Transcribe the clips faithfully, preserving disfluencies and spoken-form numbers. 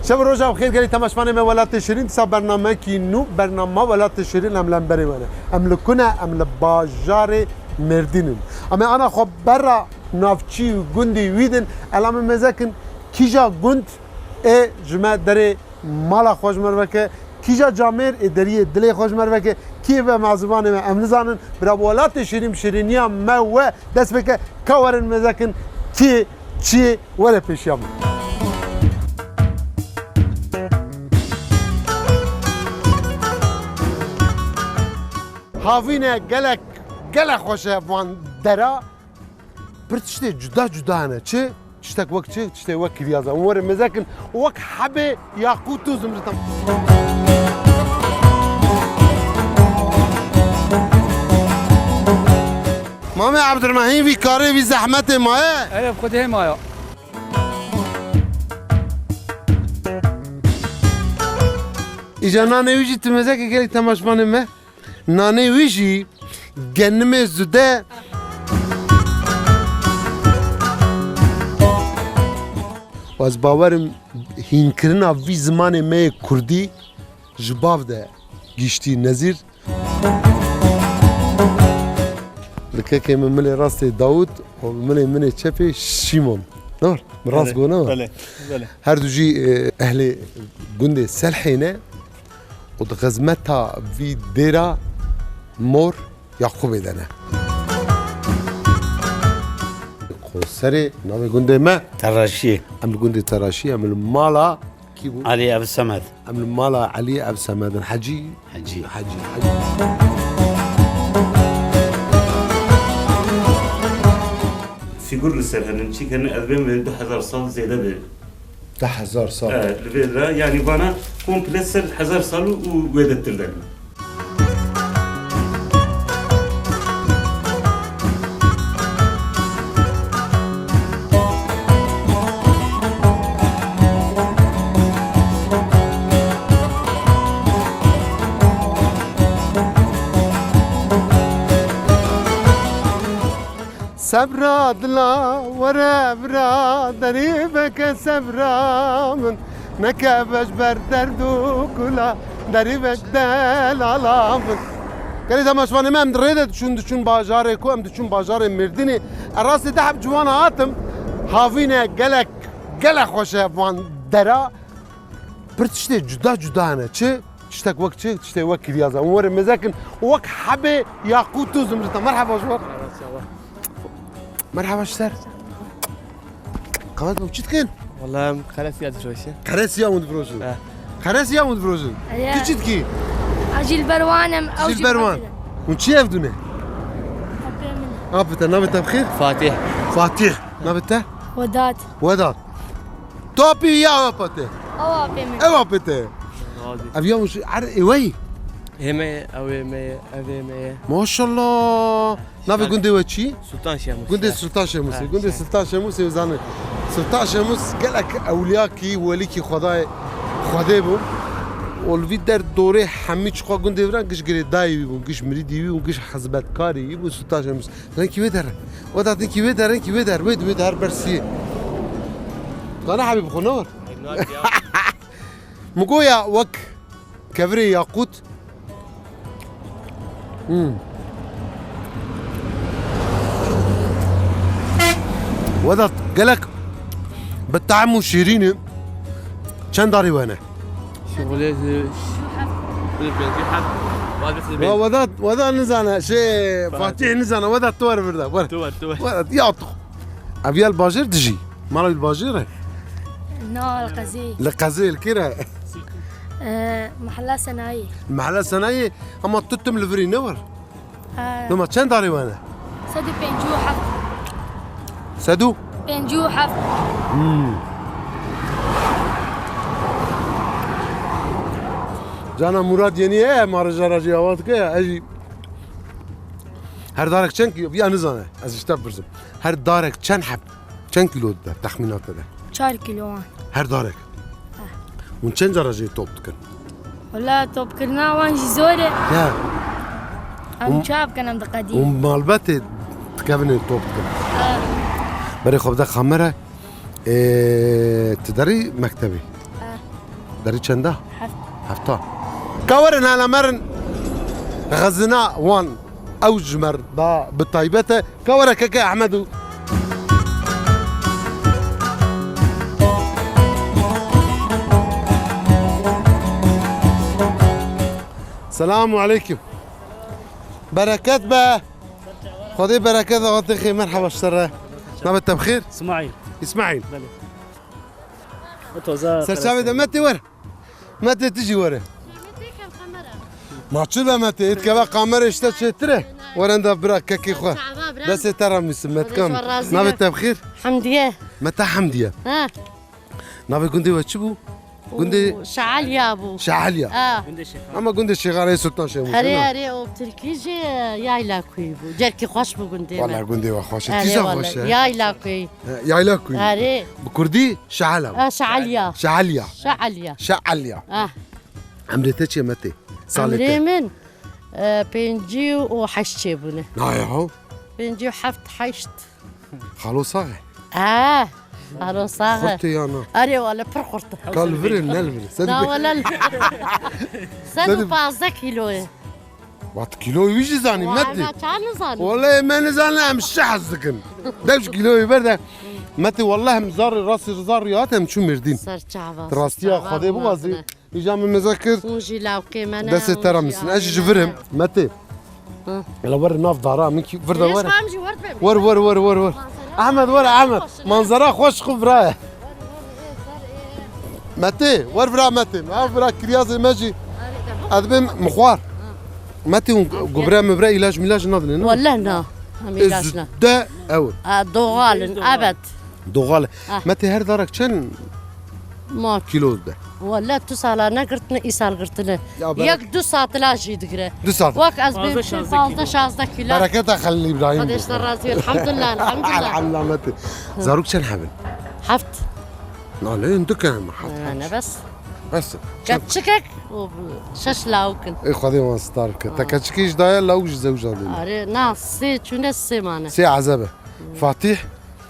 Şev û roja bi xêr gelî temaşvanê me Welatê Şirîn, dîsa bernamekî nû, bernama Welatê Şirîn em li hemberê we ne. Em li ku ne? Em li bajarê Mêrdîn in. Em ê ana xwe berra navçî û gundî wî din. Elamê mêzekin kîja gund ê ji me derê mala xwe ji me re veke, kîja camêr ê deriyê dilê xwe ji me re veke, kî ve mazûvanê me em nizanin. Bira bi Welatê Şirîn, bi şirîniya me we dest pê ke, ka werin mêzekin kî çiyê were pêşiya min. Havîne gelek, gelek xweş e van dera. Pir tiştê cuda cuda hene. Çi? Tiştek wek çi? Tiştê wek kiryaza. Hûn werin mêzekin wek hebê yaqût û zimritan. Mamê Ebdurrehîm, vî karê, vî zehmetê maye? Erê, bi Xwedê maye. Îca nanê wî jî tu mêzekê gelek temaşvanê me. Nanê wî jî genimê zude. Ez bawerim hînkirina vî zimanê me yê kurdî ji bav de giştî nezîr. Li kekê min milê rastê Dawûd û milê min ê çepê Şîmon. Ne war? Min rast got, ne war? Belê, belê. Her du jî, e, ehlê gundê Selhê ne û di xizmeta vî dêra mor Yaqûbê de ne. Konserê navê gundê me? Teraşiyê. Em li gundê Teraşiyê, em li mala Kî bû? Elî Ev Semed. Em li mala Elî Ev Semed in. Hecî? Hecî. Hecî, Hecî. Fîgur li ser herin, çî herin, ez bêm du hezar sal zêde be. Du hezar sal? E, li vê de, yanî vana komple ser hezar sal û wêdetir de. Sebra dila were bira, derî veke sebra min. Neke veş ber derd û kula, derî ve delala min. Gelê temaşvanê me, em di rê de diçûn, diçûn bajarê ku, em diçûn bajarê Mêrdînê. E, rastî deheb ciwana hatim. Havîne gelek, gelek xweş e van dera. Pir tiştê cuda cuda hene. Çi? Tiştek wek çi? Tiştê wek kiryaza. Hûn werin mêzekin wek hebê yaqût û zimrita. Merheba ji we. Merhaba, ji ser. Qewet bû, çi dikin? Wala em qeresiya difiroşin. Qeresiya hûn difiroşin? He. Qeresiya hûn difiroşin? Eye. Tu çi dikî? Ez jî li ber wan im, ew jî li ber wan. Hûn çi ev dûne? Apê min. Apê te, navê te bi xêr? Fatih. Fatih. Navê te? Wedat. Wedat. Tu apê ya ew apa te? Ew apê min. Ew apê te. Razî. Ev ya hûn şi-, er-, ê we yî? Ê me ye, ew ê me ye, ev ê me ye. Maşallah. Navê gundê we çi? Sultan Şemus. Gundê Sultan Şemusê. Ha, gundê Sultan Şemusê zanin. Sultan Şemus gelek ewliyakî, welîkî Xwedayê, Xwedê bû. Û li vî der dorê hemî çiqa gundê viran giş girêdayî wî bûn, giş mirîdî wî bûn, giş hizmetkarî wî bûn Sultan Şemus. Rengî wê der. Weda rengî wê der, rengî wê der, wê der, wê der her bersiyê. Gana hebî bixwe ne war? Min got ya wek kevirê yaqût. Hmm. Vedat, gelek bi tahm û şîrîn e. Çend darî we ne? Şuxulê ji pêncî heb. Ya Vedat, Vedat nizane, şey, Fatih. Fatih nizane, Vedat tu were vir de, were. Tu were, tu were. Vedat, ya tu. Ev ya li bajêr dijî. Mala wî li bajêr e? Na, li qezê. Li qezê, li kê re? Ee, Mehela Senayê. Mehela Senayê, ama tu tim li virî ne war? Ee. Dema çend darê we ne? Sed û pêncî û heft. Sed û? Pêncî û heft. Hmm. Cana Murad yenî ye, ma re jara jî awa dike ya, ez jî her darek çend kî-, ya nizane, ez ji te bipirzim. Her darek çend heb? Çend kîlo dide, texmîna te de? Çar kîlo wan. Her darek? He. Hûn çend cara jê top dikin? Wela topkirina wan jî zor e. Ya. Em çav bikin, em diqedînin. Hûn malbetê dikevin ê top dikin? He. Berê xwe bide kamera, ê, tu derî mektebê? He. Derî çend e? Heft. Hefta. Ka werin hela merin xezina wan ew ji mer da bi taybet e. Ka were keke Ehmed û. Selamu aleykum. Bereket be. Xwedê bereket ve xatir xê, merhaba ji te re. Navê te bi xêr? Smaîl. Îsmaîl. Belê. Serçavê de Metê were. Metê tu jî were. Ma çi be Metê? Êt keve kamera işte çêtir e. Weren da bira kekê xwe. Destê te re misin Metkan. Navê te bi xêr? Hemdiye. Mete Hemdiye. Ha. Navê gundê we çi bû? Gundê Şealiya bû. Şealiya. Ha. Ama gundê Şêxanê Sultan Şêmûs. Erê, erê, o Tirkî jî Yayla Kuyî bû. Cerkî xweş bû gundê me. Wala gundê we xweş e. Tîza xweş e. Yayla Kuyî. He, Yayla Kuyî. Erê. Bi kurdî Şeala bû. Ha, Şealiya. Şealiya. Şealiya. Şealiya. Ah. Emrê te çi ye Metê? Salê te? Emrê min, e, pêncî û heşt çêbûne. Na ya. Pêncî û heft heşt. Xalo sax e? He, xalo sax e. Xurt e ya na? Erê wele pir xurt e. Ka li vir e, ne li vir e? Na wele li vir e. Sed û pazdeh kîlo ye. Wat kîloyê wî jî zanî Metê? Wele çar nizanî. Wele me nizanî em şi hez dikin. Dev ji kîloyê ber de. Metê wele em zarê rastî zarî hat em çû Mêrdîn. Serçava. Rastiya Xwedê biwazî. Îja min meze kir. Hûn jî lawkê me ne. Destê te re misin. Ez jî ji vir im. Metê. Hı. Hele were nav dara min kî vir de were. Were, were, were, were. Ahmed were Ahmed. Manzara xweş xwe vira ye. Metê, wer vira Metê. Ev vira kiryazê me jî. Ez dibêm mixwar. Metê hûn gubre mibire îlaç mîlaç nadinê ne? Wele na. Em îlaç na. De ew. Doğal in, ebed. Doğal. Ah. Metê her darek çend Ma kîlo de? Wele tu sala negirtine, îsal girtine. Ya berek- Yek du satila jî digire. Du saat. Wek ez bêm şezdeh, şazdeh kîlo. Bereketa Xelîl Îbrahîm. Xwedê ji te razî, elhamdulillah, elhamdulillah. Elhamdulillah Metê. Zarok çend hebin? Heft. Na lê hindik e hema heft. Ne bes. Bes. Keçikek û şeş lawik in. Ê Xwedê wan star bike. Te keçikê jî daye lawik jî zewja dê. Are na sê çûne sê mane. Sê ezebe. Fatîh.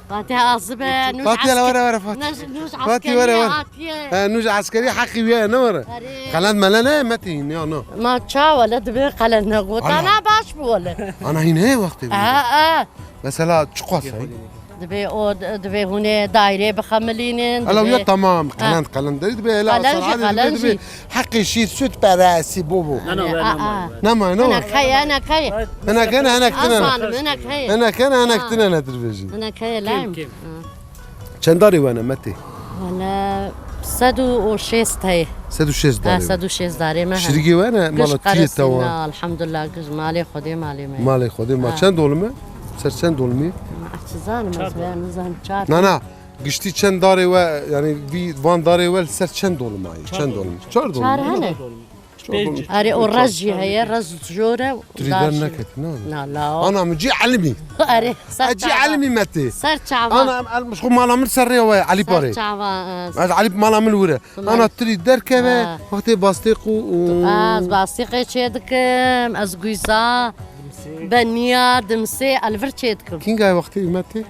Fatîh azibe, nûj Fatîh, hele were, were, Fatîh. Nûj, nûj Fatîh, were, were. Hatiye. He, nûj eskerî heqî wî ye, ne were? Erê. Qelend mele ne, Metî, ne, ne. Ma ça wele dibe qelend ne gotana baş bû wele. Ana hîn heye wextê bû. Ha, ha. Mesela çiqas hey? Dibe o, dibe hûnê daîrê bixemilînin. Ela dibe ya tamam, ha. Qelend, qelend derî dibe, ela qelend jî, asal adê qelend dibe, dibe. Heqê şîr, süt, peresî, bo bo. Na, na, na, na. Nema, nema. Hinek heye, hinek heye. Hinek hene, hinek tine ne. Hinek heye. Hinek hene, hinek tine ne dirbêjî. Hinek heye, layim. Çend darê we ne Metê? Wele sed û şêst heye. Sed û şêst darê. Ha, sed û şêst darê me hene. Şirîgê we ne, mala tiyê te wa? Na, elhamdulillah, giş malê Xwedê malê me. Malê Xwedê ma çend dolim e? Ser çend dolim e? Ah, çi zanim ez be, nizam çar. Na, na. Giştî çend darê we, yani vî van darê we li ser çend dolim ayê? Çend dolim? Çar dolim. Çar hene. Çar dolim. Erê o rez jî heye, rez jor e. Tirî der neketî, ne? Na la. Ana min cî elimî. Erê, ser çava. Cî elimî Metê. Ser çava. Ana em el xwe mala min ser rê we, Elî Parê. Ser çava. Ez Elî mala min wire. Ana tirî derkeve, wextê bastêq û, û. Ez bastêqê çê dikim, ez guyza, beniya, dimsê, elvir çê dikim. Kîngay wextê Metê?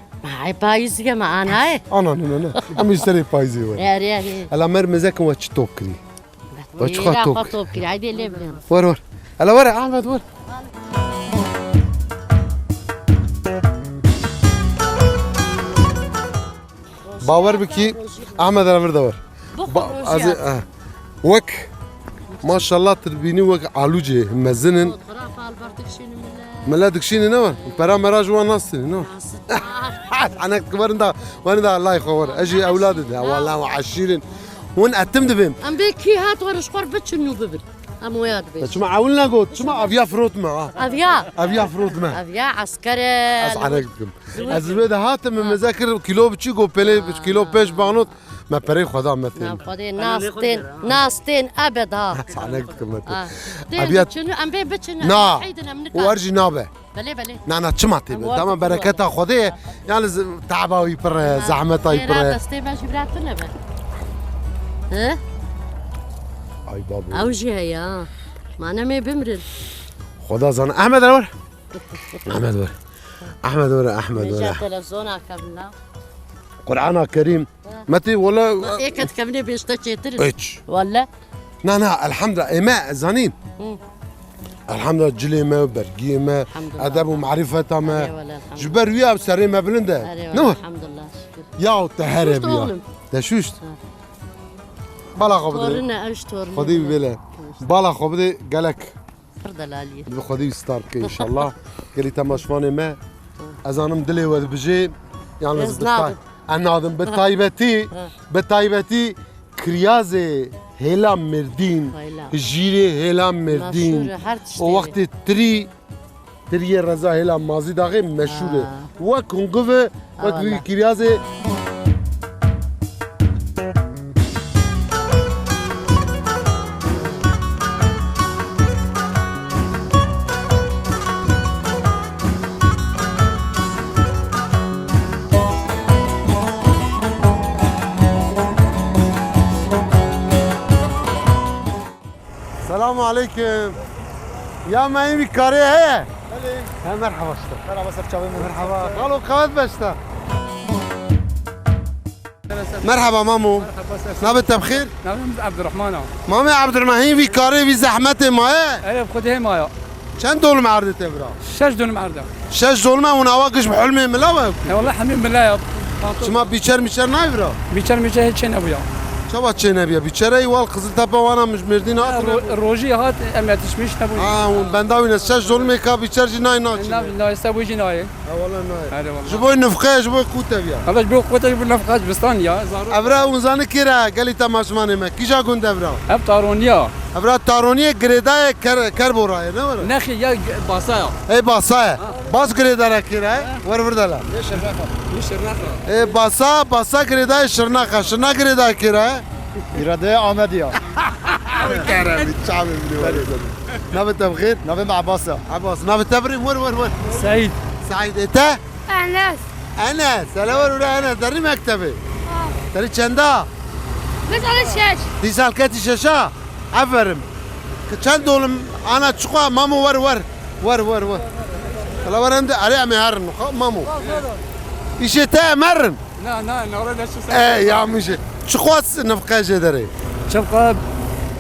Ay, payîzî ye me anayê. Ana ne, ne, ne. Em ê serê payîzê werin. Erê, erê. Ela mer mezekin we çi top kirî? We çiqa top kirî? Top kirî, haydê lê bilin. Wer, wer. Ela were, Ahmet wer. Bawer bikî, Ahmet ela vir de wer. Ba-, ez ê, eh. Wek, maşallah, tu dibînî wek alûcê mezin in. Mele dikşînî ne wan? Pera mera ji wan nastinî ne wan? Enek werin da, werin da lay xwe wer. Ez jî ewlad de, wala we eşîr in. Hûn etim dibêm. Em bê kî hat wer ji xwe biçin û bibin. Em waya dibêjin. Çima ewil negot? Çima aviya firot me, ha? Aviya. Aviya firot me. Aviya esker e. Ez enek dikim. Ez vê de hatim, min meze kir, kîlo biçî, got, pelê, kîlo pêş banot, me perê xwe da, me tên. Na, Xwedê nas tên, nas tên ebed ha. Sahnek dikim, me tên. Ha. Tên biçin, em bê biçin, na, em heydin, em nika. O er jî nabe. Belê, belê. Na, na, çima tê be? Dama bereketa Xwedê ye. Yalnız taba wî pir e, zehmeta wî pir e. Destê me jî bira tune be. He? Ay babo. Ew jî heye ha. Ma ne mê bimrin. Xweda zane. Ehmed, wer. Ahmed were. Ahmed were, Ahmed were. Nêja televizyona kevin la. Qur'ana Kerîm. Ha. Metê wala. Ê ke dikevine bêşte çêtir in. Hiç. Wala. Na, na, elhamdulillah. Ê me, ez zanîn. Hı. Elhamdulillah, cilê me, bergiyê me, Elhamdulillah. Edeb û marîfeta me. Erê wala, elhamdulillah. Ji ber wî ev serê me bilind e. Erê wala, Ne mi? Elhamdulillah, şükür. Ya te here Şuşt biya. Oğlum. Te şuşt. Ha. Bala xwe bidê. Torine, ev ji torine Xwedî bile. Bile. Bala xwe bidê gelek. Pir delalî ye. Bi Xwedî wî star bike înşallah. Gelî temaşvanê me. Ez anim dilê we dibijê. Yalnız Ez bi tay-, nadim. Ez nadim. Bi taybetî, Ha. bi taybetî kiryazê hêla Mêrdîn, Hêla. jîrê hêla Mêrdîn. Meşhur e, her tiştê O wê. wextê tirî, tiriyê reza hêla Mazî Daxê meşhur e. Ha. Wek hungiv e, wek Eyvallah. vî kiryazê. Selamu aleykum. Ya me hîn vî karê heye? Belê. He, merhaba işte. Merhaba, ser çavê min. Merhaba. Xalo, qewet be işte. Merhaba mamo. Merhaba, ser. Navê te bi xêr? Navê min Abdurrahman e. Mamê Abdurrahman, hîn vî karê, vî zehmetê maye? Erê, bi Xwedê maye. Çend dolum erdê te bira? Şeş dolum erd e. Şeş dolum e, hûn awa giş bi hulmê mila we? E, wala hemî mila ya. Çima bîçer mîçer nayê bira? Bîçer mîçer hiç çê nebûya. Çawa çê nebiya? Bîçer ey wal Qiziltepe wana min ji Mêrdîn Ha, hat ro-, rojî hat, em yetişmiş nebûn. Ha, hûn benda wî ne, şeş dolumê ka bîçer jî nayê naçîne. Na, na, esta bû jî nayê. Ha, wala nayê. Erê, wala. Ji bo nifqe, ji bo qûte biya. Wala ji bo qûte, ji bo nifqe, ji bistan ya, zarok. Evra hûn zanî kê re, gelî temaşvanê me. Kîja gund evra? Ev Taroniya. Evra Taroniyê girêdayê Ker-, Kerborayê, ne were? Nexê ya g-, Basa ya. Ey Basa ye. Ha. Bas girêdara kê re? Ha. Wer vir de la. Ne Şirnexa. Ne Şirnexa. Ê Basa, Basa girêdayê Şirnexa. Şirna girêdayê kê re? Îradeyê Amedî ya. Kerem, çavê min were. Navê te bi xêr? Navê min Abbas e. Abbas, navê te birî? Wer, wer, wer. Seîd. Seîd, ê te? Enes. Enes, hele wer wer Enes, derî mektebê. Ha. Derî çenda? Dîsal şeş. Dîsal ketî şeşa? Aferin. Çend dolum ana çiqo mamo wer wer. Wer, wer, wer. Hele wer hem de, erê em ê herin, ha, mamo. Îşê te em herin. Na, na, nare de şu E, sen. Ya min jî. Çiqas nifqe jê derê? Çiqas?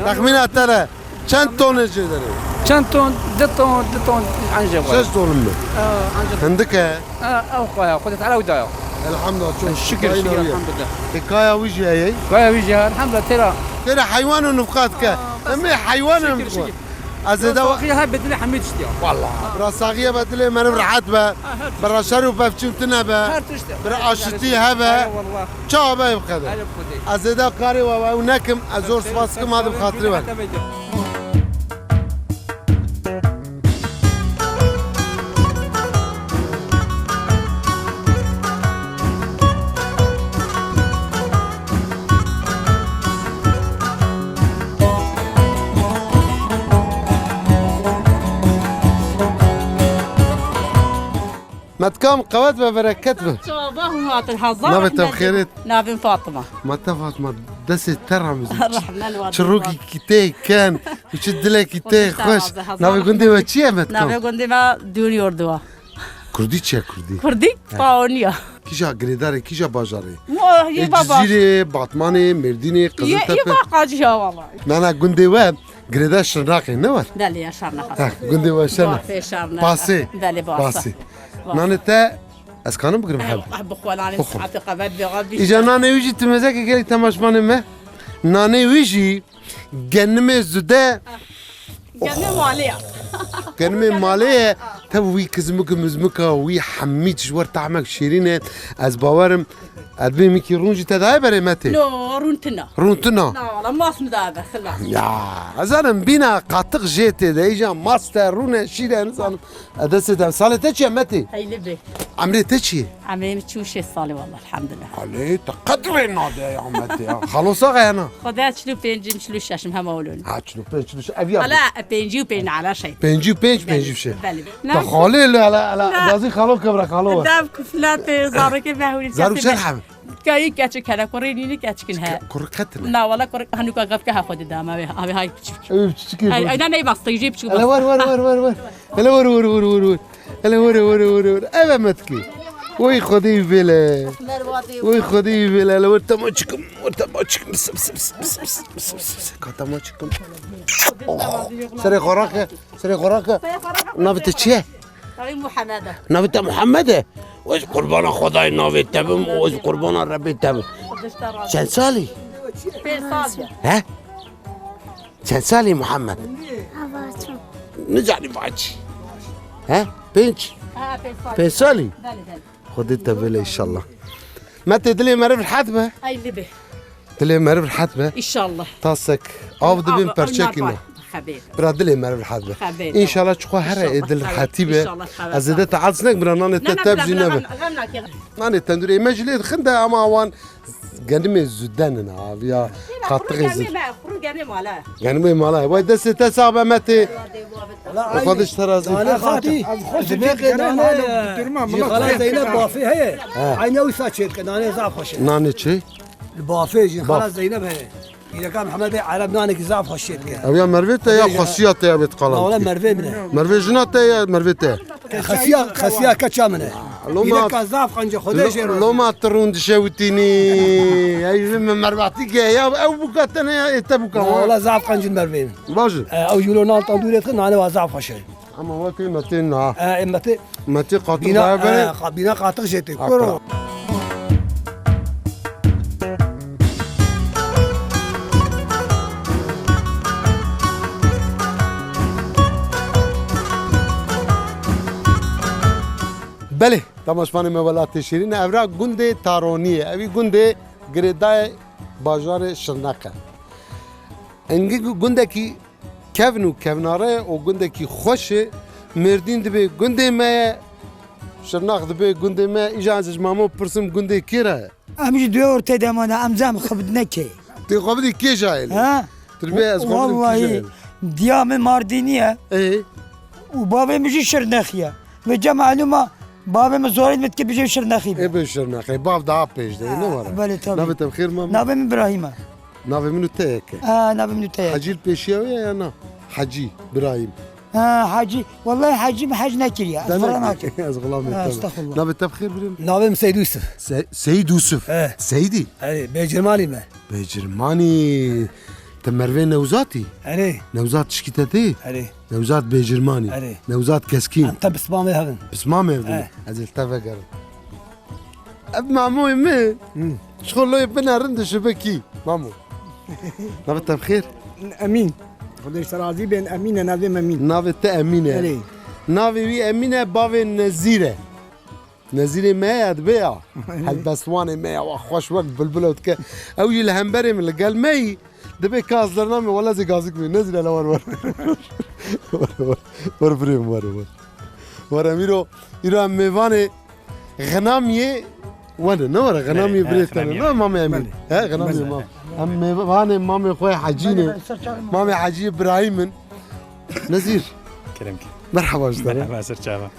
Texmîna te re çend tonê jê derê? Çend ton? Du ton, du ton anca var. Şeş dolum mu? Ha, anca. Hindik e? Ha, ew kaya, Xwedê Teala wî daya. Elhamdulillah, çok Şükür, şükür, elhamdulillah. E, kaya wî jî heye? Kaya wî jî heye, elhamdulillah, têra. Têra heywan û nifqe dike. Ha, bes. Em ê heywan û Şükür, nifqe. şükür. Ez ê de Saxiye hebe dilê hemî tişt ya. Wallah, bira saxiye be dilê meriv rehet be. Ha, her tişt. Bira şer û pevçûn tine be. Her tişt. Bira aşitî hebe. Eyvallah. Çawa be bi qeder. Erê bi Xwedê. Ez ê de karê we ew nekim, ez zor spas kim, hadi bi xatirê we. Metkam qewet be, bereket be. Çava hûn hatin hazar Navê te rehmet xêrê? Navê min Fatima. Ma te Fatima, destê te ramizin. Rahman wa Çirokî ki tê ken, û çi dilekî tê Xwedê te xweş. razî, hazar Navê gundê we çi ye, Metkam? Navê gundê me Dûr Yorduwa. Kurdî çi ye, Kurdî? Kurdî He. Taoniya. Kîja girêdarê, kîja bajarê? Mo, yê Ê, baba. Cizîrê, Batmanê, Mêrdînê, Yê, yê Qiziltepe. Baqacî ya wala. Na, na, gundê we girêdar Şirnaqê, ne war? Belê ya, Şirnaq. Ha, gundê we Şirnaq. Basê Şirnaq. Basê. Belê, Basê. Basê. Basê. Nanê te, ez kanim bigirim heb? Eh, bixwe nanê Bixwe. saetê qevet bêxa bî. Îca nanê wî jî timezeke gelî temaşvanê me. Nanê wî jî genimê zude. Genimê malê ya. Genimê malê ye. Tev wî kizmik mizmika, wî hemî tişt wer tahmek şêrîn e. Ez bawerim, ez bê mikî rûn jî te daye berê Metê. No, rûn tina. Rûn tina? Na, wala mas mi daye ber, xila. Ya, ez zanim bîna qatiq jê tê de, îca mas te rûn e, şîr e, nizanim. E, destê te, salê te çi ye Metê? Heyli bê. Emrê te çi ye? Emrê min çû şêst salê wala, elhamdulillah. Alê, te qet rê nade ya Metê ya. Xalo sax e ya na? Xwedê çil û pênc im, çil û şeş im hema olun. Ha, çil û pênc, çil û şeş. Ev ya. Ala, e, pêncî û pênc ala şey. Pêncî û pênc, Belê, pêncî û şeş. belê. Te Na. xalê li ala, ala, Na. gazî xalo kevra xalo we. Dev kufletê, zarokê vehûrî Zarok kesê çend be- heb? Kayî keçik hele, kurê nînî keçikin he. Kurê qet ne? Na, wala kurê hanûka gavke ha xwedê dama ve, abi hay piçik. Ew piçikê Ay, xwe. Aydan ney bastı, yüce piçik Hele bastı. wer, wer, wer, wer, wer. Hele wer, wer, wer, wer, wer. Hele wer, wer, wer, wer. Eve Metkî. Oy Xwedê wî vêle. Mervatê. Oy Xwedê wî vêle. Hele wir te maç kim. Wir te maç kim. Bıs, bıs, bıs. Ka te maç kim. Oh. Serê xwe rake. Serê xwe rake. Navê te çi ye? Navê Muhammed e. Navê te Muhammed e? Ez qurbana Xwedayê navê te bim û ez qurbana Rebbê te bim. Çend salî? Pênc sal. He? Çend salî Muhammed? Nicanî vaçî. He? Pênc? Ha, pênc sal. Pênc salî? Belê, belê. Xwedê te vêle înşallah. Metê dilê meriv rihet be. Ay li be. Dilê meriv rihet be. Înşallah. Tasek av dibin perçekî me. Xebê. Bira dilê meriv rihet be. Xebê. Înşallah çiqo here ê dil rihetî be. Înşallah xebê. Ez zêde te hez nekim bira nanê te tev jî nebe. Nanê tendûrê me jî lê dixin de ama wan genimê zûden in ha. Ya qatixê zûd. Genimê mala. Genimê mala. Vay destê te sax be Metê. Xwedê ji te razî. Nane xatî. Ji vê qêdanê jî xala Zeynep bafê heye. He. Eyne wisa çê dike, nanê zaf xweş e. Nanê çi? Li bafê jî xala Zeynep heye. Pîreka Mihemedê Ereb nanekî zaf xweş çê dike. Ew ya mervê te ya xwesiya te ya bêt qalan. Wala mervê min e. Mervê jina te ya mervê te? Xesiya, xesiya keça min e. Loma pîreka zaf qenc e, Xwedê jê razî. Loma tu rûn dişewitînî. Ey ji min mervatî ke ya ew bûka te ne ya ê te bûka. Wala zaf qenc in mervê min. Baş e. Ew jî lo nan tendûrê dixin, nanê wa zaf xweş e. Ama wekî Metê na. E, Metê. Metê qatix daye berê. E, bîna qatix jê tê. Kuro. Belê, temaşvanê me welatê şêrîn e. Evra gundê Taronî ye. Evî gundê girêdayê bajarê Şirneq e. Engî gundekî kevn û kevnare û gundekî xweş e. Mêrdîn dibê gundê me ye, Şirnax dibê gundê me ye. Îja ez ji mamo bipirsim gundê kê re ye? Em jî duyê ortê de mane, em zam xebit neke. Tê xwe bidî kê jahil e? Ha? Tu dibê ez xwe bidim kê jahil e? Wallahî, diya min Mardînî ye. Ê? Û bavê min jî Şirnexî ye. Vêca malûma bavê min zorê min dike bijê Şirnexî be. Ê bê Şirnexê. Bav daha pêş de ye, ne were? Belê, tabii. Navê te bi xêr mame? Navê min Birahîm e. Navê min û te yek e. Ha, navê min û te yek. Hecî li pêşiya wê ye ya na? Hecî, Birahîm. Ha, Hecî. Wellahî Hecî min hec nekiriye. Ez fira nakim. Ez xulamê te. Estexfirullah. Navê te bi xêr birê min? Navê min Seyd Yusuf. Se-, Seyd Yusuf. He. Seydî? Erê, Bêcirmanî me. Bêcirmanî. Te mervê Newzatî? Erê. Newzat tişkî te tê? Erê. Newzat Bêcirmanî. Erê. Newzat Keskîn. Em te pismamê hevin. Pismamê hevin. He. Ez ê li te vegerim. Ev mamoyê min. Hmm. Ji xwe loyê bine rind dişibikî. Mamo. Navê te bi xêr? Emîn. Xwedê ji te razî bên, Emîn e, navê min Emîn. Navê te Emîn e. Erê. Navê wî Emîn e, bavê Nezîr e. Nezîrê me ya dibe ya. Helbestwanê me ya, wa xweş wek bilbilo dike. Ew jî li hemberê min li gel me yî. Dibê ka ez dernamê, wela zê gazik bê. Nezîr hele wer wer. Wer wer. Wer birê min wer wer. Wer em îro, îro em mêvanê Xinamiyê wene, ne were? Xinamiyê birê te ne. Ne, Mamê Emîn. He, Xinamiyê mam. Em mêvanê mamê xwe Hecî ne. Mamê Hecî Birahîm in. Nezîr. Kerem ki. Merhaba ji te re. Merhaba, ser çava.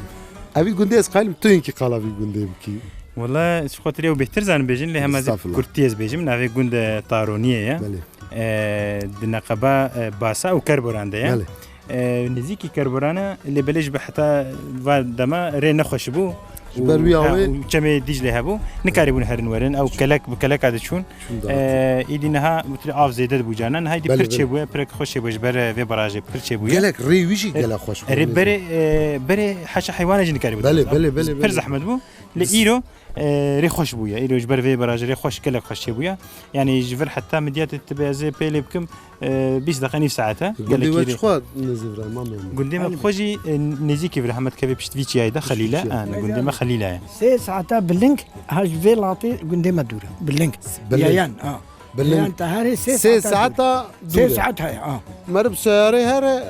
Evî gundê ez qayîl im tu hinkî qala vî gundê bikî. Wela, ji xwe tirê û bêhtir zanim bêjin, lê hema zî kurtî ez bêjim. Navê gund Taroniyê ye. Belê. E, di neqeba, e, Basa û Kerboran de ye. Belê. E, nêzîkî Kerboran e, lê belê ji bi heta va dema rê nexweş bû. Ji ber wî awê û çemê Dîclê hebû. Nikarîbûn herin werin, ew kelek bi keleka diçûn. E, îdî niha witî av zêde dibû carna. Niha îdî pir çêbûye, pirek xweş çêbûye ji ber vê barajê pir çêbûye. Gelek rê wî jî gelek xweş bû. Erê berê, e, berê heşa heywana jî nikarîbû. Belê, belê, belê. Pir zehmet bû. Lê îro, e, rê xweş bûye. Îro ji ber vê barajê rê xweş, gelek xweş çêbûye. Yanî ji vir heta Midyatê dibe ez ê pê lê bikim, e, bîst deqe nîv saet e. Gundê we çiqas nêzî vira Mamê Emîn? Gundê me bi xwe jî, e, nêzîkî vira, hema dikeve pişt vî çiyayê de, Xelîl e. Ha, gundê me Xelîl e. Sê saeta bi ling ha ji vê latê gundê me dûr e. Bi ling. Bi ling. Yayan, ha. Bi ling. Yayan te herê sê saeta dûr e. Sê saeta dûr e. Sê saet heye, ha. Meriv seyarê here,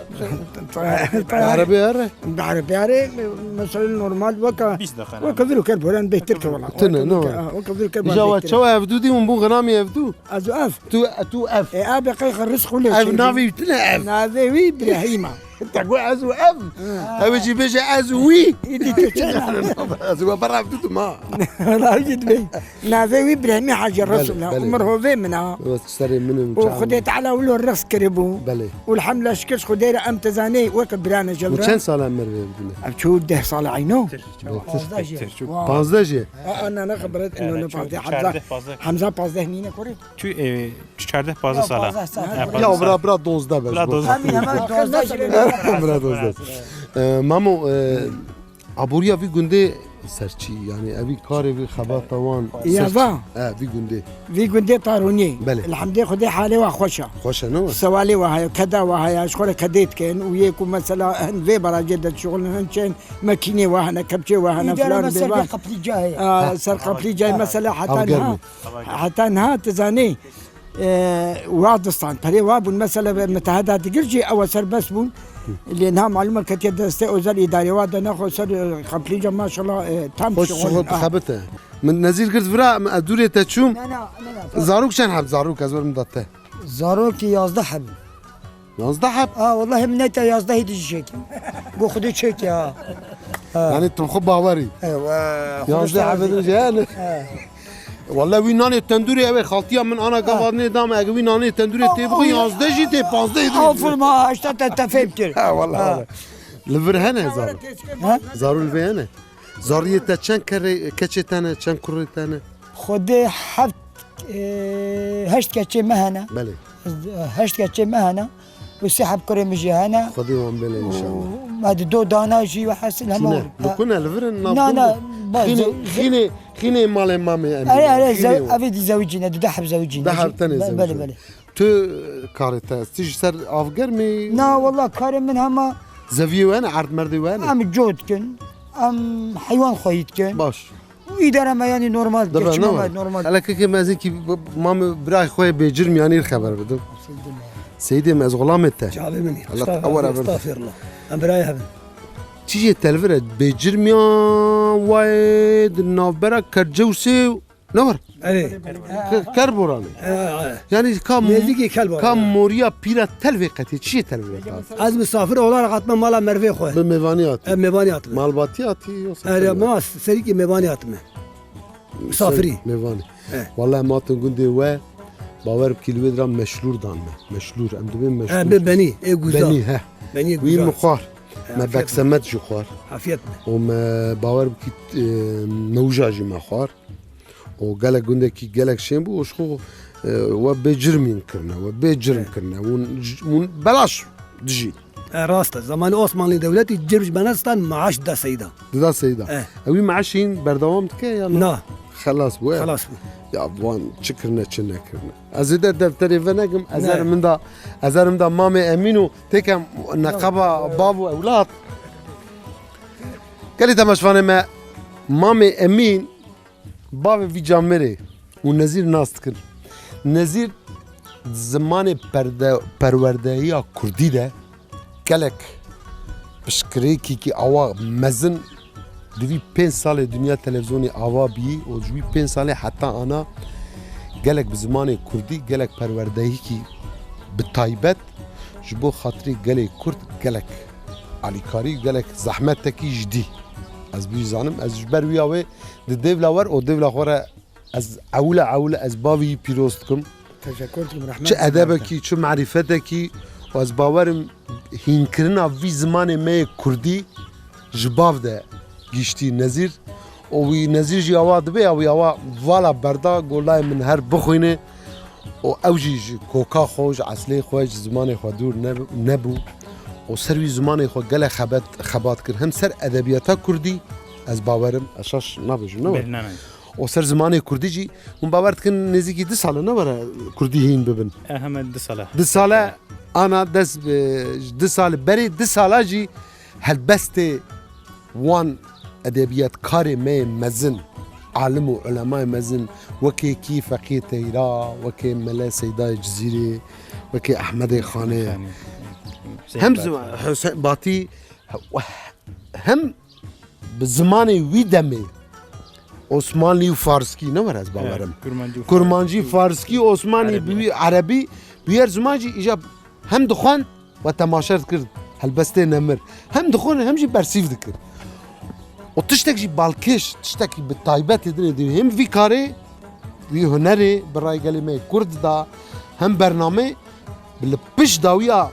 erebê here. Bi erebê here, mesela normal weke, bîst deqe weke vir û Kerboran bêhtir ke wela. Tine, ne were? Weke vir û Kerboran bêhtir. Îja we çawa ev dû dî hûn bû Xinamiyê ev dû? Ez û ev. Tu, tu ev. E, ev qey xwe rizq xwe lê. Ev navê wî tine ev. Navê wî Birahîm e. Te got ez û ev. Ew ê jî bêje ez û wî. Îdî tu çi? Ez û we berhev didim ha. Wela jî dibê. Navê wî Brehmî Hacî Belê, Resul e. Belê. Umir hovê min a. Evet, serê min in, û çav Xwedê min. Teala wilo rexs kiribû. Belê. Û elhamdülillah şikir Xwedê re em tizanê weke birane ji Û vir. Çend sala em mervê bûne? Ev çû deh sala eyno. Pazdeh jî. Wow. Pazdeh jî? Aa, na, ne xebret, ino ne çû pazdeh. Hamza, çardeh, pazdeh. Hamza pazdeh nîne kurê? Tu, e, çardeh pazdeh sala. Pazdeh sala. Ha, Ya, pazdeh bira, sala. Bira dozdeh be. Bira dozdeh. Em hemen dozdeh jî. Bira dozdeh. E, Mamo, e, aboriya vî gundê ser çi? Yani evî karê vî xebata wan Ya ser çi? Va. E, vî gundê. Vî gundê Tarûnî. Belê. Elhamdê Xwedê halê wa xweş a. Xweş e, ne wa? Sewalê wa heye, keda wa heye, ji xwe re kedê dikin û yê ku mesela hin vê barajê de dişuxulin, hin çên mekînê wa hene, kepçê wa hene, Îdare filan mesela bêva. Qeplîca heye. A, ser qeplîca mesela heta niha. Heta niha tu zanî, e, wa distan, perê wa bûn, mesela, miteheda digir jî ew serbest bûn. Lê niha malûm e ketiye destê özel îdarê wa de nexwe ser, e, qeplîca maşallah, e, tam Xweş şixul, şixul ah. Xebite. Min nezîr girt vira, min ez dûrê te çûm. Na, na, na, na. Zarok çend heb zarok ez werim da te? Zarokî yazdeh heb. Yazdeh heb? Ha, wallahî min neyte yazdehî dijî çêkî. Go Xwedê çêkî ha. Ha. Yani tu xwe bawerî. Ewa, Xwedê Yazdeh sazî. Heb dijî yani. Ha. Wallahî wî nanê tendûrê ew ê xaltiya min ana gava nê dame, ege wî nanê tendûrê tê bixwe, yazdeh jî tê, pazdeh jî tê. Aferin ha, heşta te, te fêm kir. Ha, wallahî, wallahî. Li vir hene zaro? Ha? Zaro li vê hene? Zariyê te çend kerê, keçê te ne, çend kurê te ne? Xwedê heft, e, heşt keçê me hene. Belê. Heşt keçê me hene. Û sê heb kurê min jî hene. Xwedê wan bêle înşallah. Û me di do dana jî we hesil hema. Çûne? Li ku ne, li vir in, nav Na, na, Xînê, xînê, xînê malê mamê em. Erê, erê, Xînê zew-, wan. Evê di zewicîne, di deh heb zewicîne. Deh heb tenê zewicîne. Belê, belê. Tu karê te, tu ji ser avgermê? Na, wela karê min hema Zeviyê we ne, erd merdê we ne? Em co dikin, em heywan xweyî dikin. Baş. Û îdare me yanî normal, Dibe, geçîma ne me var? Normal. Hele kekê me zinkî b-, b-, mamê birayê xwe yê bêcirm yanî xeber bidim. Seyidê me, ez xulamê te. Çavê min. Allah Estağfirullah, ewara bir. Estağfirullah. Em birayê hebin. Çi jê telvire bêcirmiya wayê di navbera Kercewsê Ne var? Erê. Ke-, Kerboranê. He, he. Yani ka, Nêzîkî Kerboran, ka he. Moriya pîra tel vê qetê, çi jê tel vê qetê? Ez misafir olarak hatime mala mervê xwe. Bi mêvanî hatî? E, mêvanî hatime. Malbatî hatî yoksa Erê, tel vê? Ma serîkî mêvanî hatime. Misafirî. Mêvanî. He. Wallahî ma tu gundê we, bawer bikî li wê dira meşlûr dan me. Meşlûr, em dibên meşlûr. He, bi benî, ê guza. Benî, he. Benî guza. Wî min xwar. He, Me afiyet be. Beksemet jî xwar. Afiyet be. Û me bawer bikî, e, mewja jî me xwar. Û gelek gundekî gelek şên bû, û ji xwe, e, we bê cirmîn kirine, we bê cirm kirine. Hûn, hûn belaş dijî. E, rast e. Zamanê Osmanlî dewletî cirm ji me nestan maaş dida seyda. Dida seyda. E. Ew wî maaş hîn berdewam dike ya na? Na. Xelas bû, e? Xelas bû. Ya van çi kirine, çi nekirine. Ez ê de defterê venekim, ez Ne. erim min da, ez erim da Mamê Emîn û têkem neqeba bav û ewlad. Gelî temaşvanê me, Mamê Emîn, bavê vî camêrê û Nezîr nas dikin. Nezîr di zimanê perde-, perwerdehiya kurdî de gelek piştgirêkekî awa mezin di vî pênc salê Dinya Televîzyonê ava bî û ji wî pênc salê heta ana gelek bi zimanê kurdî, gelek perwerdehîkî bi taybet ji bo xatirê gelê kurd gelek alîkarî, gelek zehmetekî ji dî. Ez bî zanim, ez ji ber wîya wê di dêvla wer û dêvla xwe re ez ewle ewle ez bavî pîroz dikim. Teşekkür dikim, rahmet Çi dikim. Edebekî, çi marîfetekî û ez bawerim hînkirina vî zimanê me yê kurdî ji bav de giştî Nezîr. Û wî Nezîr jî awa dibe ya wî awa vala berda, go layê min her bixwîne. Û ew jî ji koka xwe, ji eslê xwe, ji zimanê xwe dûr ne-, nebû. Û ser wî zimanê xwe gelek xebet-, xebat kir. Hem ser edebiyata kurdî, ez bawerim, ez şaş nabêjim, ne were? Belê, ne, ne. Û ser zimanê kurdî jî, hûn bawer dikin nêzîkî du sale ne were kurdî hîn bibin? E, heme du sale. Du sale, ana dest bi, du sale, berê du sala jî helbestê wan edebiyatkarê me yê mezin, alim û ulemayê mezin, wekê kî Feqiyê Teyra, wekê Mele Seydayê Cizîrê, wekê Ehmedê Xanê. Xanê. Hem Hüseyin zima-, Batî. Hüseyin Batî, hem bi zimanê wî demê Osmanlî û Farskî ne were ez bawerim. Evet, Kurmancî û Kurmancî, Farskî, Farskî, Osmanî, Erebî. Bi wî Erebî, bi yer ziman jî îja hem dixwend we temaşe dikir. Helbestê nemir. Hem dixwin hem jî bersîv dikin. Û tiştek jî balkêş, tiştekî bi taybetê dinê dî. Hem vî karê, vî hunerê bi rayê gelê me yê Kurd da, hem bernamê bi li pişt dawiya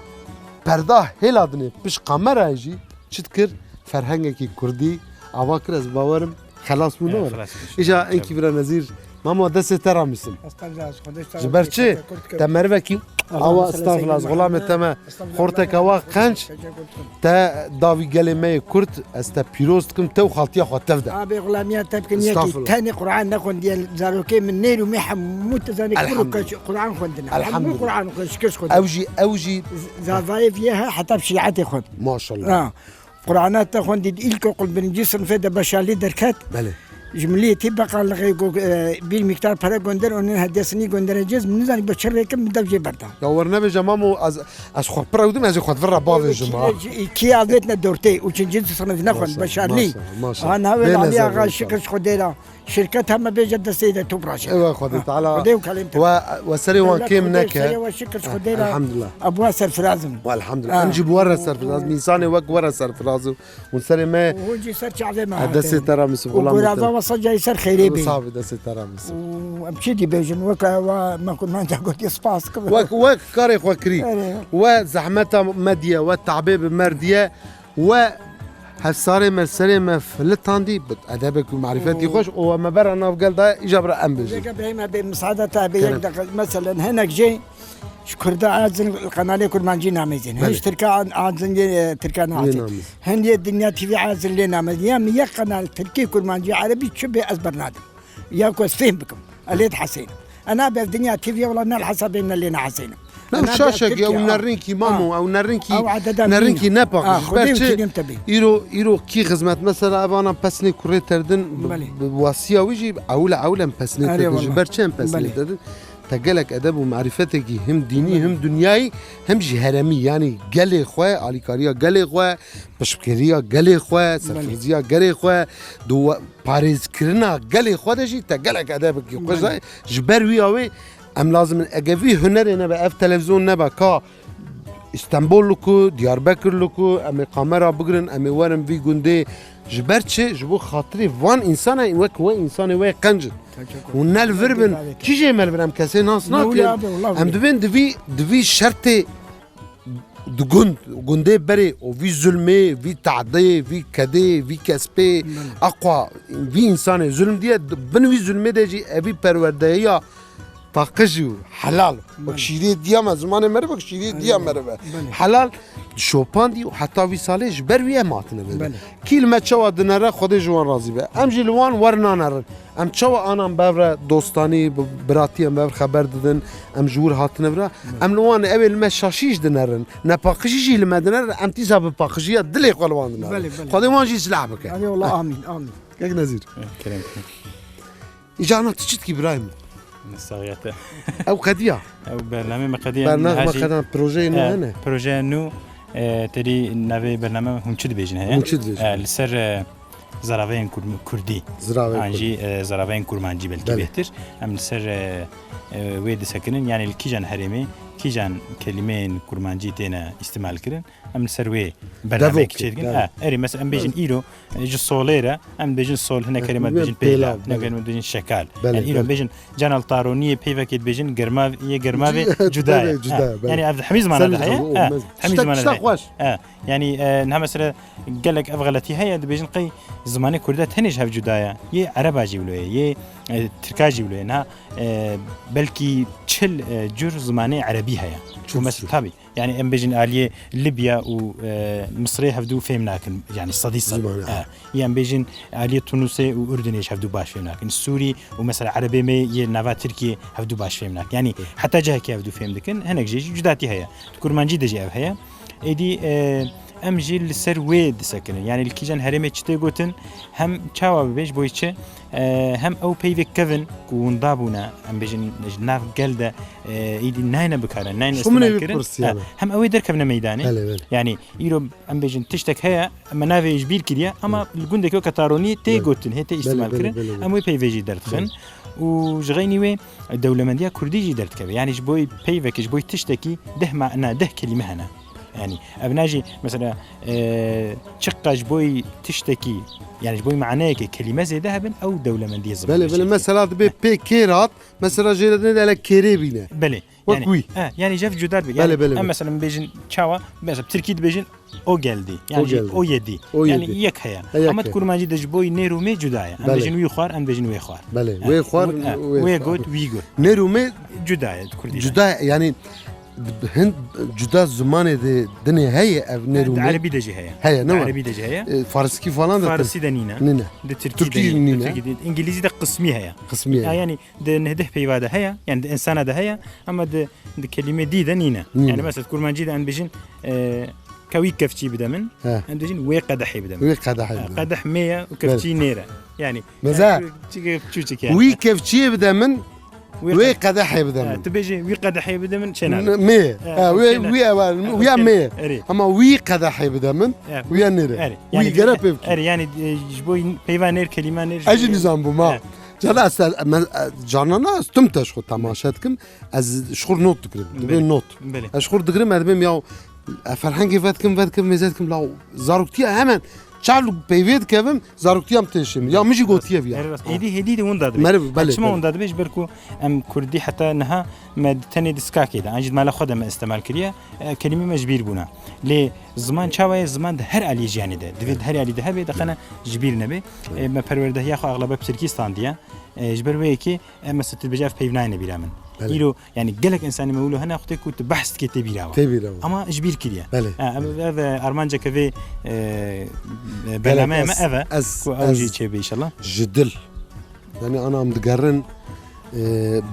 perda hêla dinê, pişt kamerayê jî çi dikir? Ferhengekî Kurdî ava kir, ez bawerim xelas bû, ne were? Xelas bû. Îja enkî bira Nezîr, mamo destê te ramisim. Estağfirullah, Xwedê sağ Ji ber çi? Te merivekî awa, estağfirullah, ez xulamê te me xorteke wa qenc, te davî gelê me yê Kurd, ez te pîroz dikim, te û xaltiya xwe tev de. Abi xulamiya te bikin yekî, Estağfurullah. Tenê Qur'an nexwendiye, zarokê min nêr û mê hemû te zanî Kurd û Elhamdulillah. Qur'an xwendine. Hemû Elhamdulillah. Qur'an xwendin, şikir xwendin. Ew jî, ew jî. Zavayê viye he, heta bi şîetê xwend. Maşallah. Ha. Qur'ana te xwendî di îlkokul birinci sinfê de başarlî derket. Belê. Ji miliyetî beqalixê go-, e, bir miktar para gönder, onun hediyesini göndereceğiz. Min nizanî bi çi rêkin min dev jê berda. Ya wer nebêje mamo, ez, ez xwe pir ewdim, ez ê xwe di vir re bavêjim ha. Kî, kî avêtine dortê, üçüncü sınıf ne xwend, Maşallah, başarlî. Maşallah, maşallah. Ha, navê Bê Alî nezer, Axa maşallah. Şikir ji Xwedê ra. Şirket heme bêje destê de top raşe. Ewa Xwedê Teala. Xwedê û kelêm te. Ve, ve serê wan Dewlet kêm Xwedê neke. Serê we şikir ji Xwedê ra. Elhamdulillah. Ebuwa serfirazim. Ve elhamdulillah. Ha. Em jî bi we re serfiraz, mîsanê wek we re serfiraz û hûn serê me. Hûn jî ser çavê me. Destê te ra misin, û xulama te. Gorava we secayî ser xeyrê bê. Sax bî, destê te ra misin. Û em çi dî bêjin, weke wa me kurmanca gotî spas kim. Wek, wek karê xwe kirî. Erê. We zehmeta me diye, we tabê bi me re diye. We hevsarê me, serê me filitandî, bi edebek û marîfetî xweş, û we me bera nav gel daye, îja bira em bêjin. Vêga bêhê me bê misaade te bê yek deqe. Meselen, hinek jê ji Kurda azin qenalê kurmancî namêzin. Hin Belê. Ji Tirka azin lê, e, Tirka Lê naazin. Namêzin. Hin yê Dinya T V azin lê namêzin. Ya min yek qenal Tirkî kurmancî erebî çi bê ez bernadim. Ya ku ez fêm bikim. Ez lê dihesênim. Ena bev Dinya T V wela ne li hesabê min lê nehesênim. Ne, ena şaşek bev ya, Tirkî, ew nerinkî mamo, ew nerinkî, ew ededa nerinkî nîn. Nepaqij. Ah, Ji ber çi? Îro, îro kî xizmet? Mesela ev ana pesnê kurê terdin, bi, Belê. Bi wasiya wî jî ewle ewle em pesnê Erê terdin. Ji wela. Ber çi em pesnê Belê. Terdin? Te gelek edeb û marîfetekî him dînî, Belê. Him dinyayî, him jî heremî, yanî gelê xwe, alîkariya gelê xwe, piştgiriya gelê xwe, Belê. Serfirziya gelê xwe, duwa-, parêzkirina gelê xwe de jî te gelek edebekî xweş Belê. Dayê. Ji ber wî awê em lazim in, ege vî hunerê nebe, ev televîzyon nebe, ka Îstenbul liku, Diyarbekir liku, em ê kamera bigirin, em ê werin vî gundê. Ji ber çi? Ji bo xatirê van însana, wek we însanê we qenc in. Hûn ne li vir bin, kî jê me li vir, em kesê nas nakin. Em dibên di vî, di vî şertê di gund, gundê berê û vî zulmê, vî tadê, vî kedê, vî kespê, Belê. Aqwa, vî însanê zulm diye, di bin vî zulmê de jî evî perwerdeyiya paqij û helal. Belê. Wek şîrê diya me, zimanê meriv wek şîrê Belê. Diya meriv e. Belê. Helal şopandî û heta vî salê ji ber wî em hatine vir. Belê. Kî li me çawa dinere, Xwedê ji wan razî be. Em jî li wan wernanerin. Em çawa anan bev re dostanî, bi-, biratî em bev xeber didin, em ji wir hatine vira. Belê. Em li wan, ew ê li me şaşî jî dinerin, nepaqijî jî li me dinerin, em tîza bi paqijiya dilê xwe li wan dinerin. Belê, belê. Xwedê wan jî silah bike. Erê wela, amîn, amîn. Kek Nezîr. Eh, kerem, kerem. Îca ana tu çi dikî birayê min? Saxiyete. Ew qediya? Ew bername me qediya. Bername me qediya, projeyê nû hene? Projeya nû, e, terî navê bername Hûn Çi Dibêjin heye. Hûn Çi Dibêjin. E, li ser, e, zaraveyên kurm-, kurdî. Ziraveyên An jî, kurdî. E, zaraveyên kurmancî belkî Belê. Bêhtir. Em li ser, e, e, wê disekinin, yanî li kîjan herêmê, kîjan kelîmeyên kurmancî têne îstimal kirin. Em li ser wê bernameyek Devok, çêdikin. Devok. Ha, erê, mesela em bêjin Belê. Îro, e, ji solê re, em bêjin sol, hinek herê me Em dibêjin pêlav, pêlav, hinek belê. Herê me dibêjin şekal. Belê, Yani îro belê. Bêjin cena li taroniyê peyvekê dibêjin germav, yê germavê Ci-, cuda ye. Cuda, Ha, belê. Yani ev hemî zimana de heye. Ha, hemî zimana de heye. Tiştek xweş. Ha, yani, e, niha mesela gelek ev xeletî heye, dibêjin qey zimanê kurdî tenê ji hev cuda ye. Yê ereba jî wilo ye, yê, e, tirka jî wilo ye. Niha, e, belkî çil, e, cur zimanê erebî heye. Çil Û mes-, cur. Tabî. Yani em bêjin aliyê Libya û, e, Misirê hevdû fêm nakin. Yani sedî sed. Ziman, E, ha. Yan bêjin aliyê Tunusê û Urdunê jî hevdû baş fêm nakin. Sûrî û mesela erebê me yê nava Tirkiyê hevdû baş fêm nakin. Yani heta cihekê hevdû fêm dikin, hinek jê jî cudatî heye. Di kurmancî de jî ev heye. Êdî, e, em jî li ser wê disekinin. Yani li kîjan herêmê çi tê gotin, hem çawa bibe, ji bo çi, e, hem ew peyvê kevin ku winda bûne, em bêjin ji nav gel de, e, êdî nayne bikarin, nayne Ji xwe min ê îstimal wî kirin. Pirsiyar Ha, e. Hem ew ê derkevine meydanê. Belê, belê. Yani îro em bêjin tiştek heye, me navê ji bîr kiriye, ama Belê. Li gundekî weke taronî tê Belê. Gotin, hê tê Belê, îstimal belê, kirin, belê, belê. Em wê peyvê jî derdixin. Belê. Û ji xeynî wê dewlemendiya kurdî jî derdikeve. Yani ji bo peyvekê, ji bo tiştekî deh mana, deh kelîme hene. Yani ev ne jî mesela, e, çiqa ji bo tiştekî, yani ji bo maneyekê kelîme zêde hebin, ew dewlemendiyê zimanê Belê, belê. Mesela dibe pê kêr hat, mesela jê re dinê de hele kêrê bîne. Belê. Wek Yani, wî. he, yani jev cuda dibe. Belê, Yani, belê, em belê. mesela bêjin çawa, mesela tirkî dibêjin o geldi. Yani O jî geldi. o yedi. O Yani yedi. yek heye. He, yek Ama heye. kurmancî de ji bo nêr û mê cuda ye. Em Belê. bêjin wî xwar, em bêjin wê xwar. Belê. Yani, Wê xwar, wê, he, wê wê xwar. got, wî got. Nêr û mê Cuda ye, kurdî de. cuda ye. Yani hin cuda zimanê de dinê heye ev nêr û Di mê. erebî de jî heye. Heye, ne Di var? erebî de jî heye. E, Farskî falan da Farsî de nîne. Nîne. Di tirkî Tirkî de, nîne. di tirkî de, îngilîzî de qismî heye. Qismî heye. Ya, yani, Di neh deh peyva de heye, yani di insana de heye, ama di, di kelîmê dî de nîne. Nîne. Yani mesela kurmancî de em bêjin, e, ka wî kevçî bide min, He. em dibêjin wê qedehê bide min. Wê qedehê E, bide min. Qedeh mê ye û kevçî Belê. nêr e. Yani, Meze. yani, çi-, çi-, çi-, yani. Wî kevçiyê bide min, Wê wê qe-, qedehê bide e, min. Tu bêjî wî qedehê bide min, çê nabe. N-, mê. E, Ha, wê, çê nabe. wî ewe, E, wî ya erê, mê. erê. Ama wî qedehê bide min, E, wî ya nêr e. erê. Wî Yani, gere pê bikî. erê, yani, e, ji bo peyva nêr, kelîma nêr, Ez jî ji bo nizam bûm, ha. E. Cana ez te, me, e, carna na ez tim te ji xwe temaşe dikim, ez ji xwe not dikirim, dibe Belê. not. Belê. Ez ji xwe digirim, ez dibêm ya, e, ferhengê vedikim, vedikim, mêze dikim, la zaroktiya hemen çav li peyvê dikevim, zaroktiya min têşê min. Ya min jî gotiye viya. Erê rast. Êdî hêdî de winda dibe. Merê, belê, Çima belê. winda dibe? Ji ber ku em kurdî heta niha me di tenê di skakê de, an jî di mala xwe de me îstemal kiriye, e, kelîmê me ji bîr bûne. Lê ziman çawa ye? Ziman di her aliyê jiyanê de. Divê di her alî de hebe, dixene ji bîr nebe. E, me perwerdehiya xwe axlebe bi tirkî standiye. E, ji ber wê yekê, e, mesela tu dibêjî ev peyv nayêne bîra min. Belê. Îro, yani gelek insanê me wilo hene, xwedê ku tu behs dikê tê bîra we. Tê bîra we. Ama ji bîr kiriye. Belê. Ha, ev, ev, e, armanceke vê, e, e, Gelek bernameya me ez, ev e, ez, ku ew ez jî çêbe inşallah. Ji dil. Yani ana em digerin, e,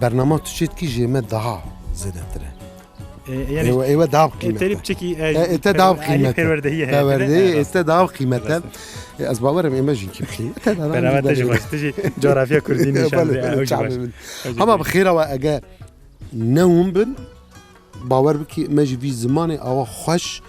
bernama tu çê dikî jê me daha zêdetir e. E, yani, Ewe, ewe daha bi e, qîmet e. terî piçekî, e, E, e, te daha bi alî qîmet e. perwerdehiyê heye. Perwerdehiyê, Evet, e, te daha bi qîmet e. Evet. E, ez bawerim ême jî kî bi qîmet e. Beraber te jî baş, tu jî coğrafya kurdî nîşan Belê, de, ew jî çavê baş. min. Ew jî Ama baş. bi xêra we ege ne hûn bin, bawer bikî me jî vî zimanê awa xweş,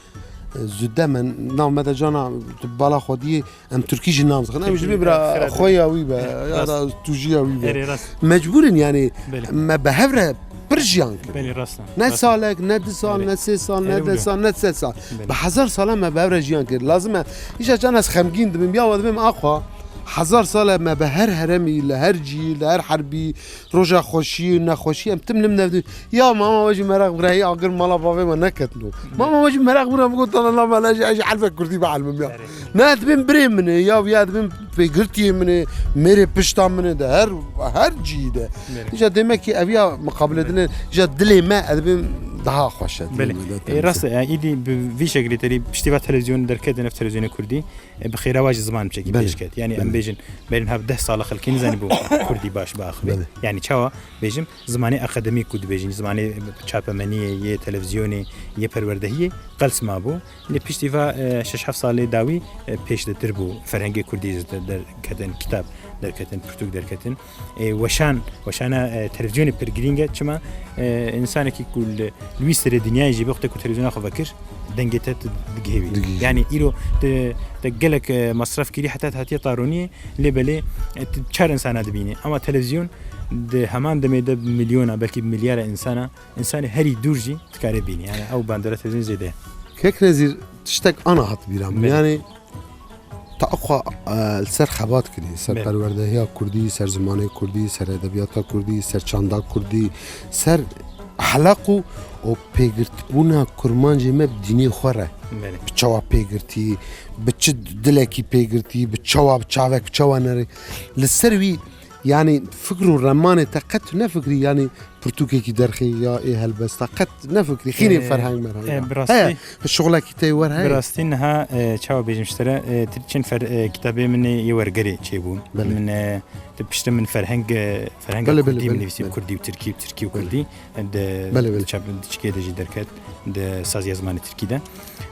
e, zûde me nav me de cana tu bala xwe diyê. Em tirkî jî nam zixin. Em ji Tirkî, bî bira evet, xwe ya wî be, evet, ya rast. da tu jî ya wî be. Erê, rast. Mecbûr in, yani, Belê. me bi hev re pir jiyan kir. Belê, rast e. Ne Rast e. salek, ne du sal, Erê. ne sê sal, Erê, ne deh wilo. sal, ne sed sal. Belê. Bi hezar sala me bi hev re jiyan kir. Lazim e. Îşa can ez xemgîn dibim, ya we dibim, axwa, hezar sal e me bi her heremî, li her cî, li her herbî, roja xweşiyê û nexweşiyê em tim lim nevdin. Ya mama we jî meraq bira, hê agir mala bavê me neketino. Mama we jî meraq bira, bigot, "Tala la mala jî, ez jî elfek kurdî bielmim ya." Erê. Ne dibên birê min ê, ya, ya dibên pêgirtiyê min ê, mêrê pişta min ê de, her, her cî de. Erê. Îca demek ki ev ya miqabiledine, îca dilê me, ez dibêm daha xweş e, dilê Belê. me de E, rast e, temsil. yani, îdî bi vî şekilî terî piştî va televîzyonê derket, ev televîzyonê kurdî. E, bi xêra wa jî ziman çekî Belê, pêş ket. Yani em belê. bêjin, berîn ha deh sala xelkê nizanin bû kurdî baş biaxive. Belê. Yani çawa bêjim, zimanê akademîk ku dibêjin, zimanê çapemeniyê, yê televîzyonê, yê perwerdehiyê qels mabû. Lê piştî va, e, şeş heft salê dawî, e, pêşdetir bû. Ferhengê kurdî der-, derketin, kitab derketin, pirtûk derketin. E, weşan, weşana, e, televîzyonê pir girîng e. Çima, e, însanekî ku li, li wî serê dinyayê jî be, wextê ku televîzyona xwe vekir, dengê te tu digihê wî. Digihî. Yani îro te, te gelek, e, masraf kirî heta te hatiye taroniyê, lê belê, e, tu çar însana dibînî. Ama televîzyon di heman demê de bi milyona, belkî bi milyara însana, însanê herî dûr jî dikare bînî. Yani ew bandora televîzyonê zêde ye. Kek Nezîr, tiştek ana hat bîra min. Belê. Yani Te axwa, e, li ser xebat kirî, ser Belê. perwerdehiya kurdî, ser zimanê kurdî, ser edebiyata kurdî, ser çanda kurdî, ser helaq û, û pêgirtbûna kurmancê me bi dînê xwe re. Belê. Bi çawa pêgirtî, bi çi dilekî pêgirtî, bi çawa, bi çavek, bi çawa nerê. Li ser wî, yani fikr û remanê te qet nefikirî, yani pirtûkekî derxî ya ê helbesta qet nefikirî. Xînê Ee, ferheng merheng e, ya. bi rastî Heye, şixulekî te wer heye. Bi rastî niha, e, çawa bêjim ji te re, e, tu çend fer-, e, kitabê min ê yê wergerê çêbûn. Belê. Min, e, tu piştre min ferheng, e, ferhenga Belê, belê, kurdî min belê, nivîsî, belê. kurdî û tirkî, tirkî û Belê. kurdî. E, di, Belê, belê. di çap-, di çikê de jî derket, di saziya zimanê tirkî de.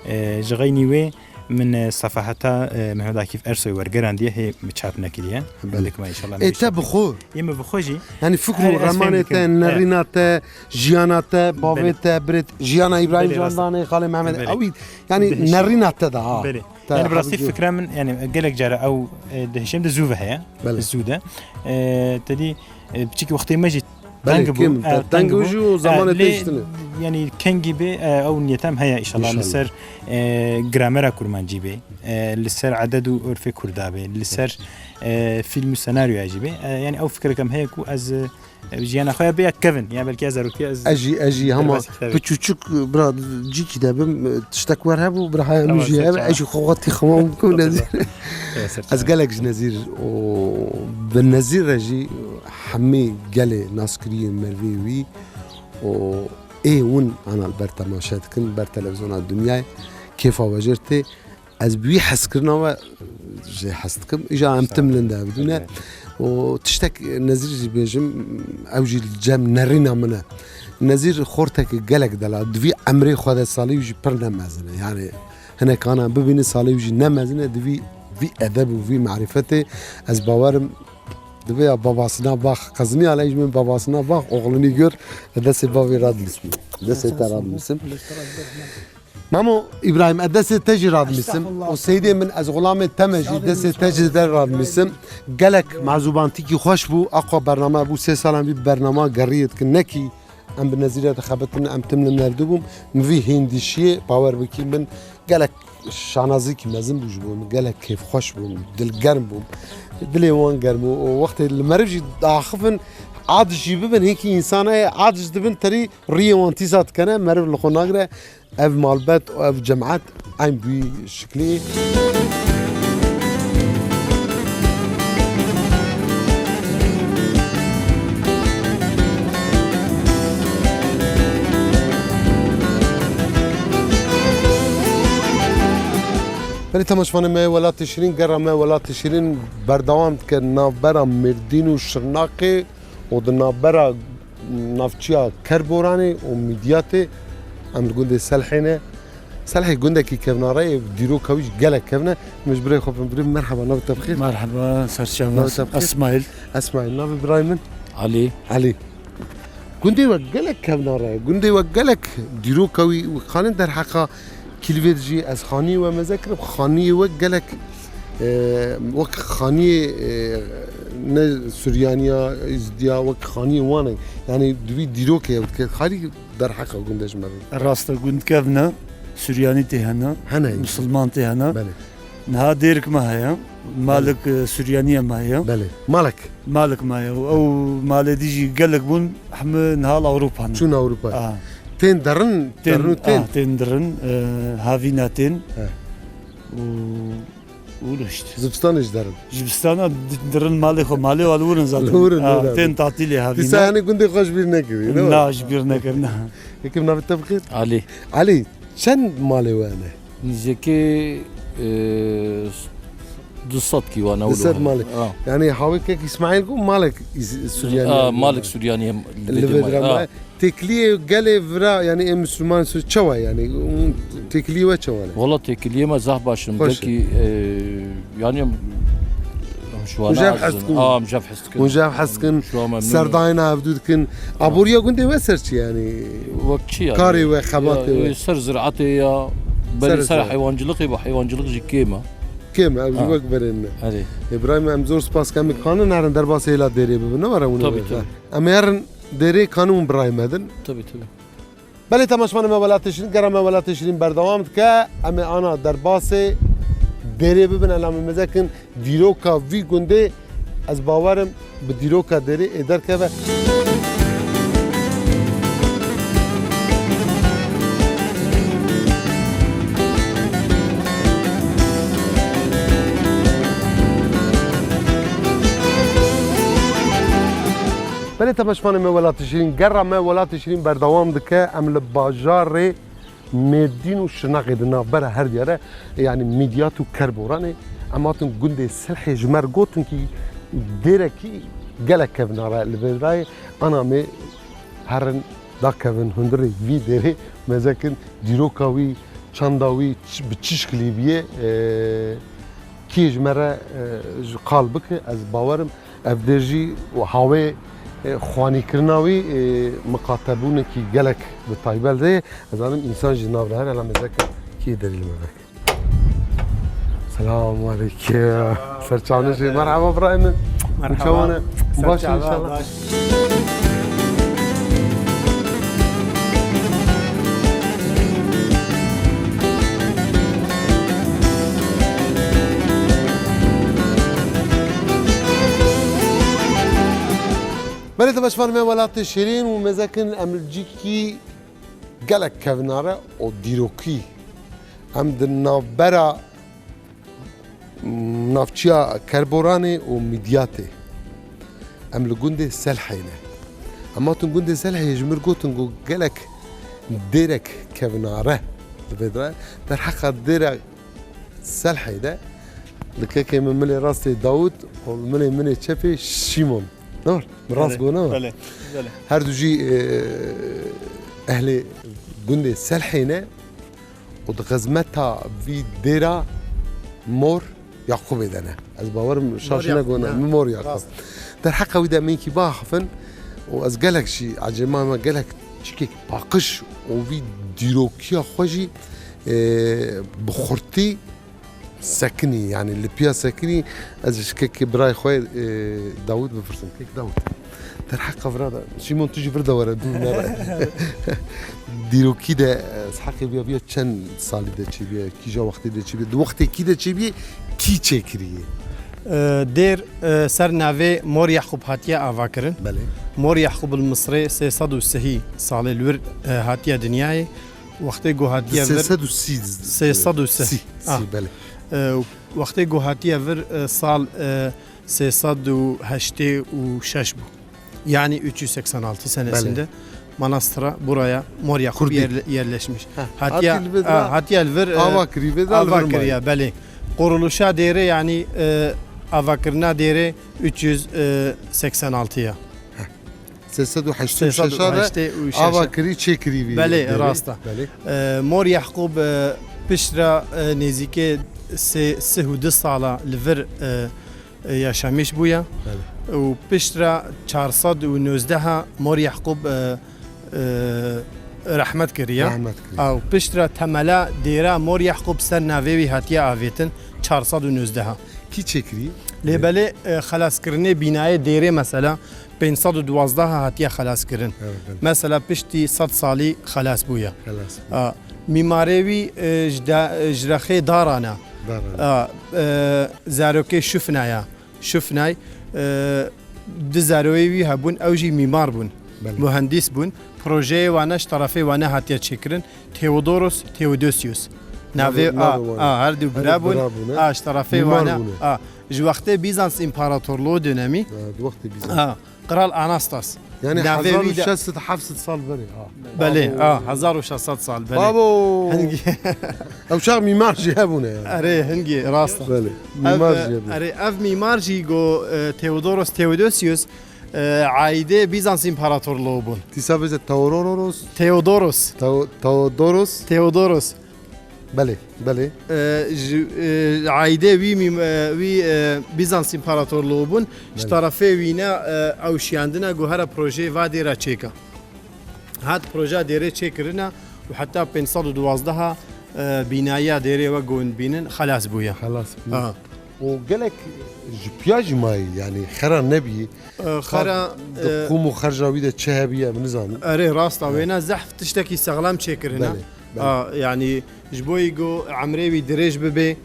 E, ji xeynî wê, Min, e, sefaheta, e, Mehmet Akif Ersoy wergerandiye, hê min çap nekiriye. Belê. Hindik me inşallah Ê, te bi xwe? Yê min bi xwe jî. Yani fikr û Erê, ez fêm remanê dikim. te, E. nerîna te, jiyana te, bavê Belê. te, birê te, jiyana Îbrahîm Belê, rast. Candanê, Xalê Mehmet, Belê. ewî, yani Dihişim. nerîna te de ha. Belê. Te Yani bi rastî hebû fikra min, yani gelek cara ew, e, dihişim de zû ve heye. Belê. Zû de. E, te dî, e, piçekî wextê me jî Belê, teng bû, kêm, e, teng teng bû jî û, e, zamanê lê, te iştine. Yanî kengî bê, e, ew niyet em heye, înşallah, li, înşallah, ser, e, gramera kurmancî bê, e, li ser eded û urfê kurda bê, li ser, e, fîlm û senaryoya jî bê. E, yanî ew fikirek em heye ku ez, e, jiyana xwe ya bê ya kevin, ya belkî ya zaroktiya ez. Ez jî, ez jî hema derbasî kitêbê, piçûçik, bira, cîkî de bim, tiştek wer hebû, bira haya min jî hebe, ez jî xwe xwe tî xewa bikim, Nezîr. Evet, ser çavan. Ez gelek ji Nezîr û bi Nezîr re jî hemî gelê naskiriyê merivê wî û ê win ana li ber temaşe dikin, ber televîzyona dinyayê kêfa we jê re tê. Ez bi wî hezkirina we jê hez dikim. Îja em tim linde bidûne. Evet. Û tiştek Nezîr jî bêjim, ew jî li cem nerîna min e. Nezîr xortekî gelek delal, di vî emrê xwe de salê wî jî pir ne mezin e. Yani hinek ana bibînin salê wî jî ne mezin e, di vî, vî edeb û vî marîfetê ez bawerim. Dibe ya babasına bak. Qeziniya leyş min babasına bak, oğlunu gör. Destê bavê radimisim. Destê te radimisim. Mamo İbrahim, ez destê te jî radimisim. Estağfurullah. O seydê min, ez xulamê te me jî, destê te jî de radimisim. Gelek mezûbantîkî xweş bû. Aqwa bername bû, sê salan vî bernama geriyê dikin. Nekî em bi Nezîre dixebitin, em tim li nerdibûm. Min vî hêndîşiyê, bawer bikî min gelek şanazîkî mezin bû ji bo min, gelek kêfxweş bûm, dilgerm bûm. Dilê wan germ û, û wextê li meriv jî diaxifin, aciz jî bibin, hinkî însan heye, aciz dibin, terî riyê wan tîsa dikene, meriv li xwe nagire. Ev malbet û ev cemaet eyn bi wî şiklî. Belê temaşevanê me yê Welatê Şirîn, gera me Welatê Şirîn berdewam dike navbera Mêrdîn û Şirnaqê û di navbera navçeya Kerboranê û Midyatê, em li gundê Selhê ne. Selhê gundekî kevnare ye, dîroka wî jî gelek kevn e. Min ji birê xwe, birê, merheba, navê te bi xêr? Merheba, serçava. Navê te bi xêr? Esmaîl. Esmaîl, navê birayê min? Elî. Elî. Gundê we gelek kevnare ye, gundê we gelek dîroka wî, wî xalên derheqa Kîlvêd jî ez xaniyê we meze kirim, xaniyê we gelek, e, wek xaniyê, e, ne Suryaniya, Êzidiya, wek xaniyê wan e. Yani di wî dîrokê ew dike. Xalî derheqa gundê ji me re. Rast e, gund kevn e, Suryanî tê hene, hene, Musulman tê hene. Belê. Niha dêrik me heye, malik, e, Suryaniyê me heye. Belê. Malik. Malik me heye. Ew malê dî jî gelek bûn, hemî niha li Ewropa ne. Çûn Ewropa. A. Tên derin, tên, derin û tên. A, tên derin, e, havîna tên. He. Û, û işte. Zivistanê jî derin. Zivistana di-, derin malê xwe, malê wa li wir in zaten. Li wir in, a, li wir in. Tên tatîlê havîna. Dîsa yani gundê xwe ji bîr nekirî, ne? Na, ji bîr nekir, na. Yekim navê te bi xêr? Alî. Alî. Çend malê we hene? Nîzekê, e, du sed kî wan ew. Du sed malê. Ha. Yani hawê kek Îsmaîl ku malek Îs-, Suryanî. Ha, malek Suryanî hem li vê dira me. Têkiliyê gelê vira, yani ê Müslüman su-, çawa yani? Têkiliyê we çawa ne? Wala têkiliyê me zaf baş in. Xweş e. Belkî, e, yani em, em ji wana Hûn ji hev hez dikin. Ha, em ji hev hez dikin. Hûn ji hev hez dikin. Ji wan memnûn in. Serdayna hevdû dikin. Aboriya gundê we ser çi yani? Wek çi yani? Karê we, xebatê we. Ya, e, ser ziraetê ya. Belê ser heywancılıkê, bu heywancılık jî kêm e. Kêm e, ev jî wek berên me. Erê. Îbrahîm, em zor spas dikin. Em ê kanin herin derbasê hêla dêrê bibin, ne were hûn ê. Tabii, tabii. Em ê herin dêrê kanin hûn bi rayê me din. Tabii, tabii. Belê temaşevanê me Welatê Şirîn, gera me Welatê Şirîn berdewam dike. Em ê ana derbasê dêrê bibin, em ê meze kin dîroka vî gundê, ez bawer im bi dîroka dêrê ê derkeve. Belê temaşevanê me Welatê Şirîn, gera me Welatê Şirîn berdewam dike. Em li bajarê Mêrdîn û Şirnexê di navbera her diyare, yani Midyat û Kerboranê. Em hatin gundê Silhê, ji me re gotin kî dêrekî gelek kevnar e li vê rayê. Ana em ê herin dakevin hundirê vî dêrê, meze kin dîroka wî, çanda wî çi, bi çi şikilî bûye, e, kî ji me re, e, ji qal bike, ez bawer im. Ev dêr jî û hawê, e, xwanîkirina wî, e, miqatebûnekî gelek bi taybet de ye. Ez zanim însan jî nav re here, hela mezek kê derî li me veke. Selamun aleyküm. Serçavnişê. Merhaba birayê min. Merhaba. Çawan e? Baş inşallah. Baş. Belê, temaşevanê me, Welatê Şêrîn û Mezekin, em li cîkî gelek kevnare û dîrokî. Em di navbera navçiya Kerboranê û Midyatê. Em li gundê Selhê ne. Em hatin gundê Selhê, ji mir gotin ku gelek dêrek kevnare li vê de. Derheqa dêra Selhê de li kekê min milê rastê Dawûd û li milê min ê çepê Şîmon. Ne var? Min rast Belê, got, ne var? Belê, belê. Her du jî, e, ehlê gundê Selhê ne û di xizmeta vî dêra Mor Yaqûbê de ne. Ez bawerim şaş Mor Yaqûb, negona, ya. Min Mor Yaqûb. Rast. Derheqa wî de min kî biaxifin û ez gelek jî ecêba me, gelek çîkek paqij û vî dîrokiya xwe jî, e, bi xurtî sekinî, yanî li piya sekinî, ez ji kekê birayê xwe, e, Dawûd bipirsim. Kek Dawûd, derheqa vira de, Şîmon, tu jî vir de were, dûr nere. Dîrokî de, e, ez heqê viya viya çend salî de çêbiye, kîja wextê de çêbiye, di wextê kî de çêbiye, kî çêkiriye? E, dêr, e, ser navê Mor Yaqûb hatiye avakirin. Belê. Mor Yaqûb li Misrê sê sed û sihî salê li wir, e, hatiye dinyayê. Wextê ku hatiye vir, sê sed û sî, sê sed û sî. Sî, sî, Ah. Belê. E, wextê ku hatiye vir, e, sal, e, sê sed û heştê û şeş bû. Yani üç yüz seksen altı senesinde Belê. Manastıra buraya Mor Yaqûb Kurdî. yerle-, yerleşmiş. Heh, Hatiye, hatiye li vir ha, de hatiye li vir, e, ava kirî, vê de li ava vir kiriye, mayî. Belê. Kuruluşa dêrê yani, e, avakirina dêrê üç yüz seksen altıya. Sê sed û heştê û şeş de ava kirî, çê kirî vî Belê, dêrê. Rast e. Belê. E, Mor Yaqûb, e, piştre, e, nêzîkê sê, sih û du sala li vir, e, e, yaşamîş bûye. Belê. Û piştre çar sed û nozdeh Mor Yaqûb, e, e, rehmet kiriye. Rehmet kiriye. Ew piştre temela dêra Mor Yaqûb ser navê wî hatiye avêtin çar sed û nozdeh. Kî çêkirî? Lê Lê- belê, e, xelaskirinê bînayê dêrê mesela pênc sed û duwazdeh hatiye xelaskirin. Evet, evet. Mesela piştî sed salî xelas bûye. Xelas bûye. A, mîmarê wî, e, ji de-, ji rexê darana. Darana. A, e, zarokê şufnaya. Şufnay, e, du zaroyê wî hebûn, ew jî mîmar bûn. Belê. Muhendîs bûn. Projeyê wane ji terefê wane hatiye çêkirin. Theodoros, Theodosius. Navê, Navê, a, navê wane. A, her du Her bira du bûn. bira bûn, e? A, ji terefê Mîmar wane. bûn, e? A, ji wextê Bizans İmparatorluğu dönemî. Ha, di wextê Bizans. A, Kral Anastas. Yani Navê hezar û şeş sed, wî de heft sed sal berê, ha. Belê, Abo. a, hezar û şeş sed sal, belê. Abo. Hingî. Ew çax mîmar jî hebûne yani. Erê, hingî, rast e. Belê, Ev, mîmar jî hebûne. Erê, ev mîmar jî go, e, Theodoros Theodosius, e, aîdê Bizans İmparatorluğu bûn. Dîsa bêje Teororos. Theodoros. Teo-, Teodoros. Theodoros. Belê, belê. E, ji, e, aîdê wî mîm-, e, wî, e, Bizans İmparatorluğu bûn. Ji Belê. terefê wî ne, e, ew şiyandine ku here projeyê va dêra çêka. Hat projeya dêrê çêkirine û heta pênc sed û duwazdeh, e, bînayiya dêrê wek ku hûn dibînin xelas bûye. Xelas bûye. Ha. Û gelek ji piya jî mayî, yani xera nebî. E, xera, Di e, qûm û xerca wî de çi hebî, em nizanin. Erê, rast e, Evet. wêne zehf tiştekî sexlam çêkirine. Belê, belê. A, yani ji bo yî ku emrê wî dirêj bibe,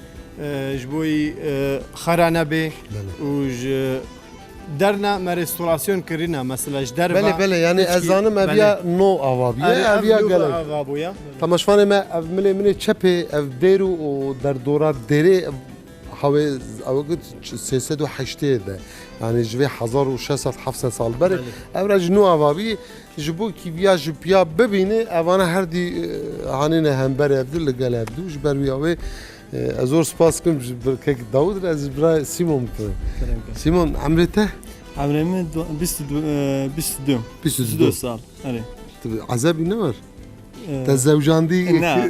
e, ji bo yî, e, xera nebe Belê. û ji derna me restorasyon kirine, mesela ji derve Belê, belê, yani pişkî, ez zanim ev belê. ya no ava bûye, Erê, ev ev ya no gelek. ava bûye. Temaşvanê me, ev milê min ê çepê, ev dêr û, û derdora dêrê, ev hawê, ew got sê sed û heştê de. Yani ji vê hezar û şeş sed heft sed sal berê. Belê. Ev re ji nû ava bî, ji bo kî viya ji piya bibîne, evana her dî, e, hanîne hember ev dû, li gel ev dû. Ji ber wî awê, e, ez zor spas kim ji ber kek Dawud re, ez ji bira Simon bikim. Kerem ke. Simon, emrê te? Emrê min du-, bîst û du, e, bîst û du. Bîst û du. Bîst û du sal. Erê. Tu ezebî ne var? Ee, Te zewcandî? Na,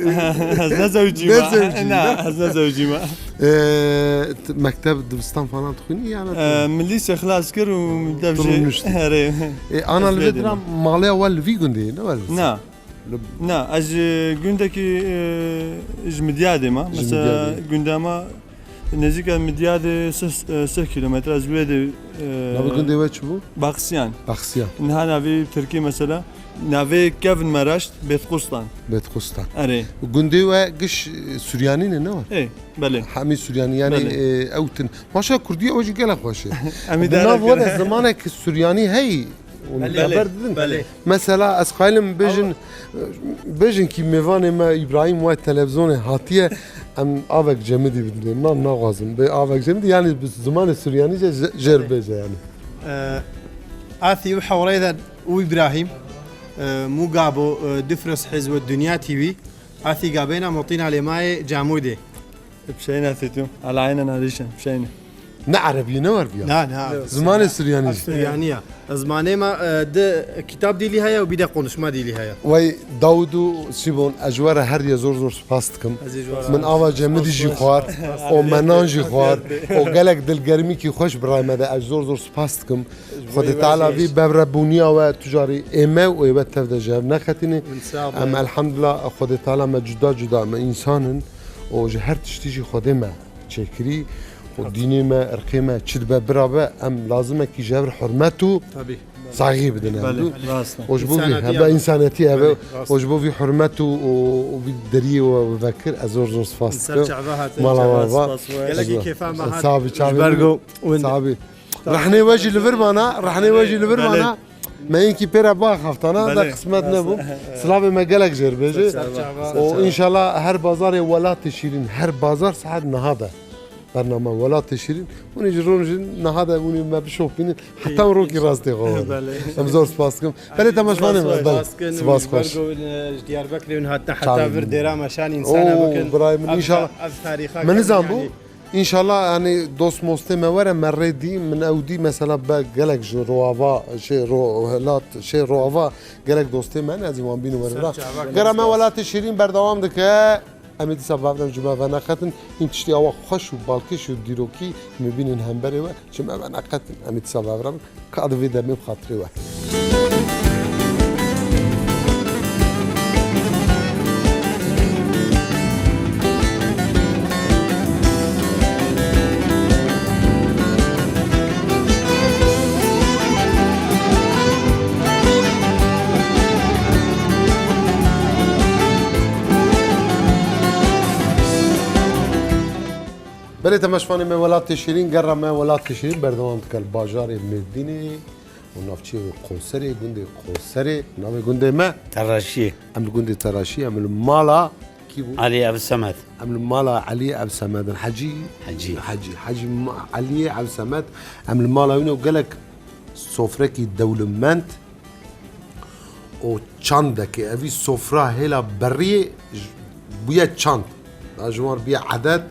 ez ne zewcî Ne ma. zewcî, Na, ne? ez ne zewcî ma. Ee, t-, mekteb, dibistan falan dixwînî ya ne? Ee, min lîse xilas kir û min dev jî Durmuştu. Erê. E, ana Ez li vê lê dira dîme. Malê we li vî gundê ne we li? Na. Li Na, ez ji gundekî, e, ji Midyadê ma. Ji Mesela Midyadê. gunda ma Nêzîka Midyadê sih, e, sih kilometre ez wê de, e, Navê gundê we çi bû? Baksiyan. Baksiyan. Niha navê Tirkî mesela, navê kevn me raşt Bêtqustan. Bêtqustan. Erê. Gundê we giş, e, Suryanî ne, ne? Ê, belê. Hemî Suryanî, yani, Belê. e, ew tin. Maşa Kurdî ew jî gelek xweş e. Em Di idare nav we de kirin. Zemanek Suryanî heyî. Hûn Belê, xeber didin? Belê. Mesela ez xayilim bêjin, bêjin kî mêvanê me Îbrahîm way televîzyonê hatiye, em avek cemidî bidin. Na, naxwazim. Bê avek cemidî, yani bi zimanê suryanî jê, jê, jê re bêje yani. Ee, Athî û hewreyde û Îbrahîm, e, mû gabo, e, difres hizwe Dünya T V, Athî gabêna motîna lêmayê camûdê. Bişeyne Athî tu, ala aynen arîşen, bişeyne. Ne Erebî ne wer biya. Na, na. Zimanê suryanî. Suryanî ya. Zimanê me, e, di kitab dîlî heye û bir de konuşma dîlî heye. Wey Dawud û Sîbon, ez ji we re her yê zor zor spas dikim. Ez ê ji we re Min ava cemidî jî xwar, û me nan jî xwar, û gelek dilgermîkî xweş bi raya me de, ez zor zor spas dikim. Xwedê Teala vî bevrebûniya we tu carî ê me û ê we tev de ji hev neqetîne. Em elhamdulillah, Xwedê Teala me cuda cuda, me însan in û ji her tiştî jî Xwedê me çêkirî û dînê me, irqê me çi dibe bira be, em lazimekî ji hev re hurmet û saygî bidin. Belê, rast e. Û ji bo vî, hebe însanetî hebe, û ji bo vî hurmet û, û, û vî deriyê we vekir, ez zor zor spas dikim. Mala we va. Gelekî kêfa me hat. Sabi, çavê. Ji ber ku win- Sabi. Rehnê we jî li vir bana, rehnê we jî li vir bana. Me yekî pê re baxaftana, da qismet nebû. Silavê me gelek jê re bêje. Û înşallah her bazarê Welatê Şîrîn, her bazar saet niha de. Bername Welatê Şîrîn, hûn ê ji ron jî niha de hûn ê me bişopînin. Heta rokî rastê xwe. Em zor spas dikim. Belê temaşvanê me, belê. Spas xweş. Ji Diyarbekirê hûn hatine heta vir dêra me şan însana bikin. Birayê min, înşallah. Min nizanbû. Înşallah, yani dost mostê me were me rê dî, min ew dî mesela be gelek ji Roava, şey, Ro-, Hilat, şey, Roava gelek dostê me ne, ez ê wan bînim were da. Gera me Welatê Şîrîn berdewam dike. Em ê dîsa bavre ji me veneqetin. Hîn tiştî awa xweş û balkêş û dîrokî em ê bînin hemberê we. Ji me veneqetin. Em ê dîsa bavre bin. Ka di vê demê bi xatirê we. Belê temaşvanê me Welatê Şîrîn, gera me Welatê Şîrîn berdewam dike li bajarê Mêrdînê û navçeyê Qoserê, gundê Qoserê, navê gundê me? Teraşiyê. Em li gundê Teraşiyê, em li mala kî bû? Elî Ev Semed. Em li mala Elî Ev Semed in. Hecî? Hecî. Hecî, Hecî Ma-, Elî Ev Semed. Em li mala wî ne û gelek sofrekî dewlemend û çandekê. Evî sofra hêla beriyê j-, bûye çand. Da ji wan bûye edet,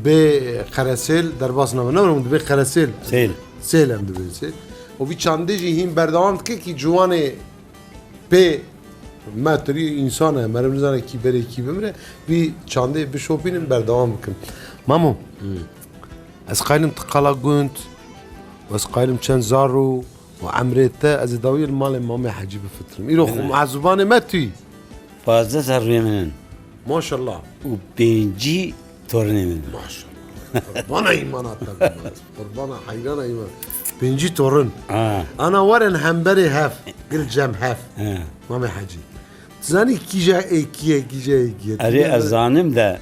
bê qeresêl, derbas nabe. Ne hûn dibê qeresêl. Sêl. Sêl em dibê sêl. Û vî çandê jî hîn berdewam dike kî ciwanê pê me tirî însan e, meriv nizane kî berê kî bimire, vî çandê bişopînin berdewam bikin. Mamo, ez qayîlim tu qala gund, û ez qayîlim çend zar û û emrê te, ez ê dawiyê li malê Mamê Hecî bifitirim. Îro xwe, Belê. Mezûbanê me tu yî. Pazdeh serrûyê min in. Maşallah. Û pêncî torinê min in. Maşallah. Qurbana îmana te be. Qurbana heyrana îman. Pêncî torin. Ha. Ana werin hemberê hev. Gil cem hev. Ha. Mamê Hecî. Tu zanî kîja êkî ye, kîja êkî ye? Erê, ez zanim de.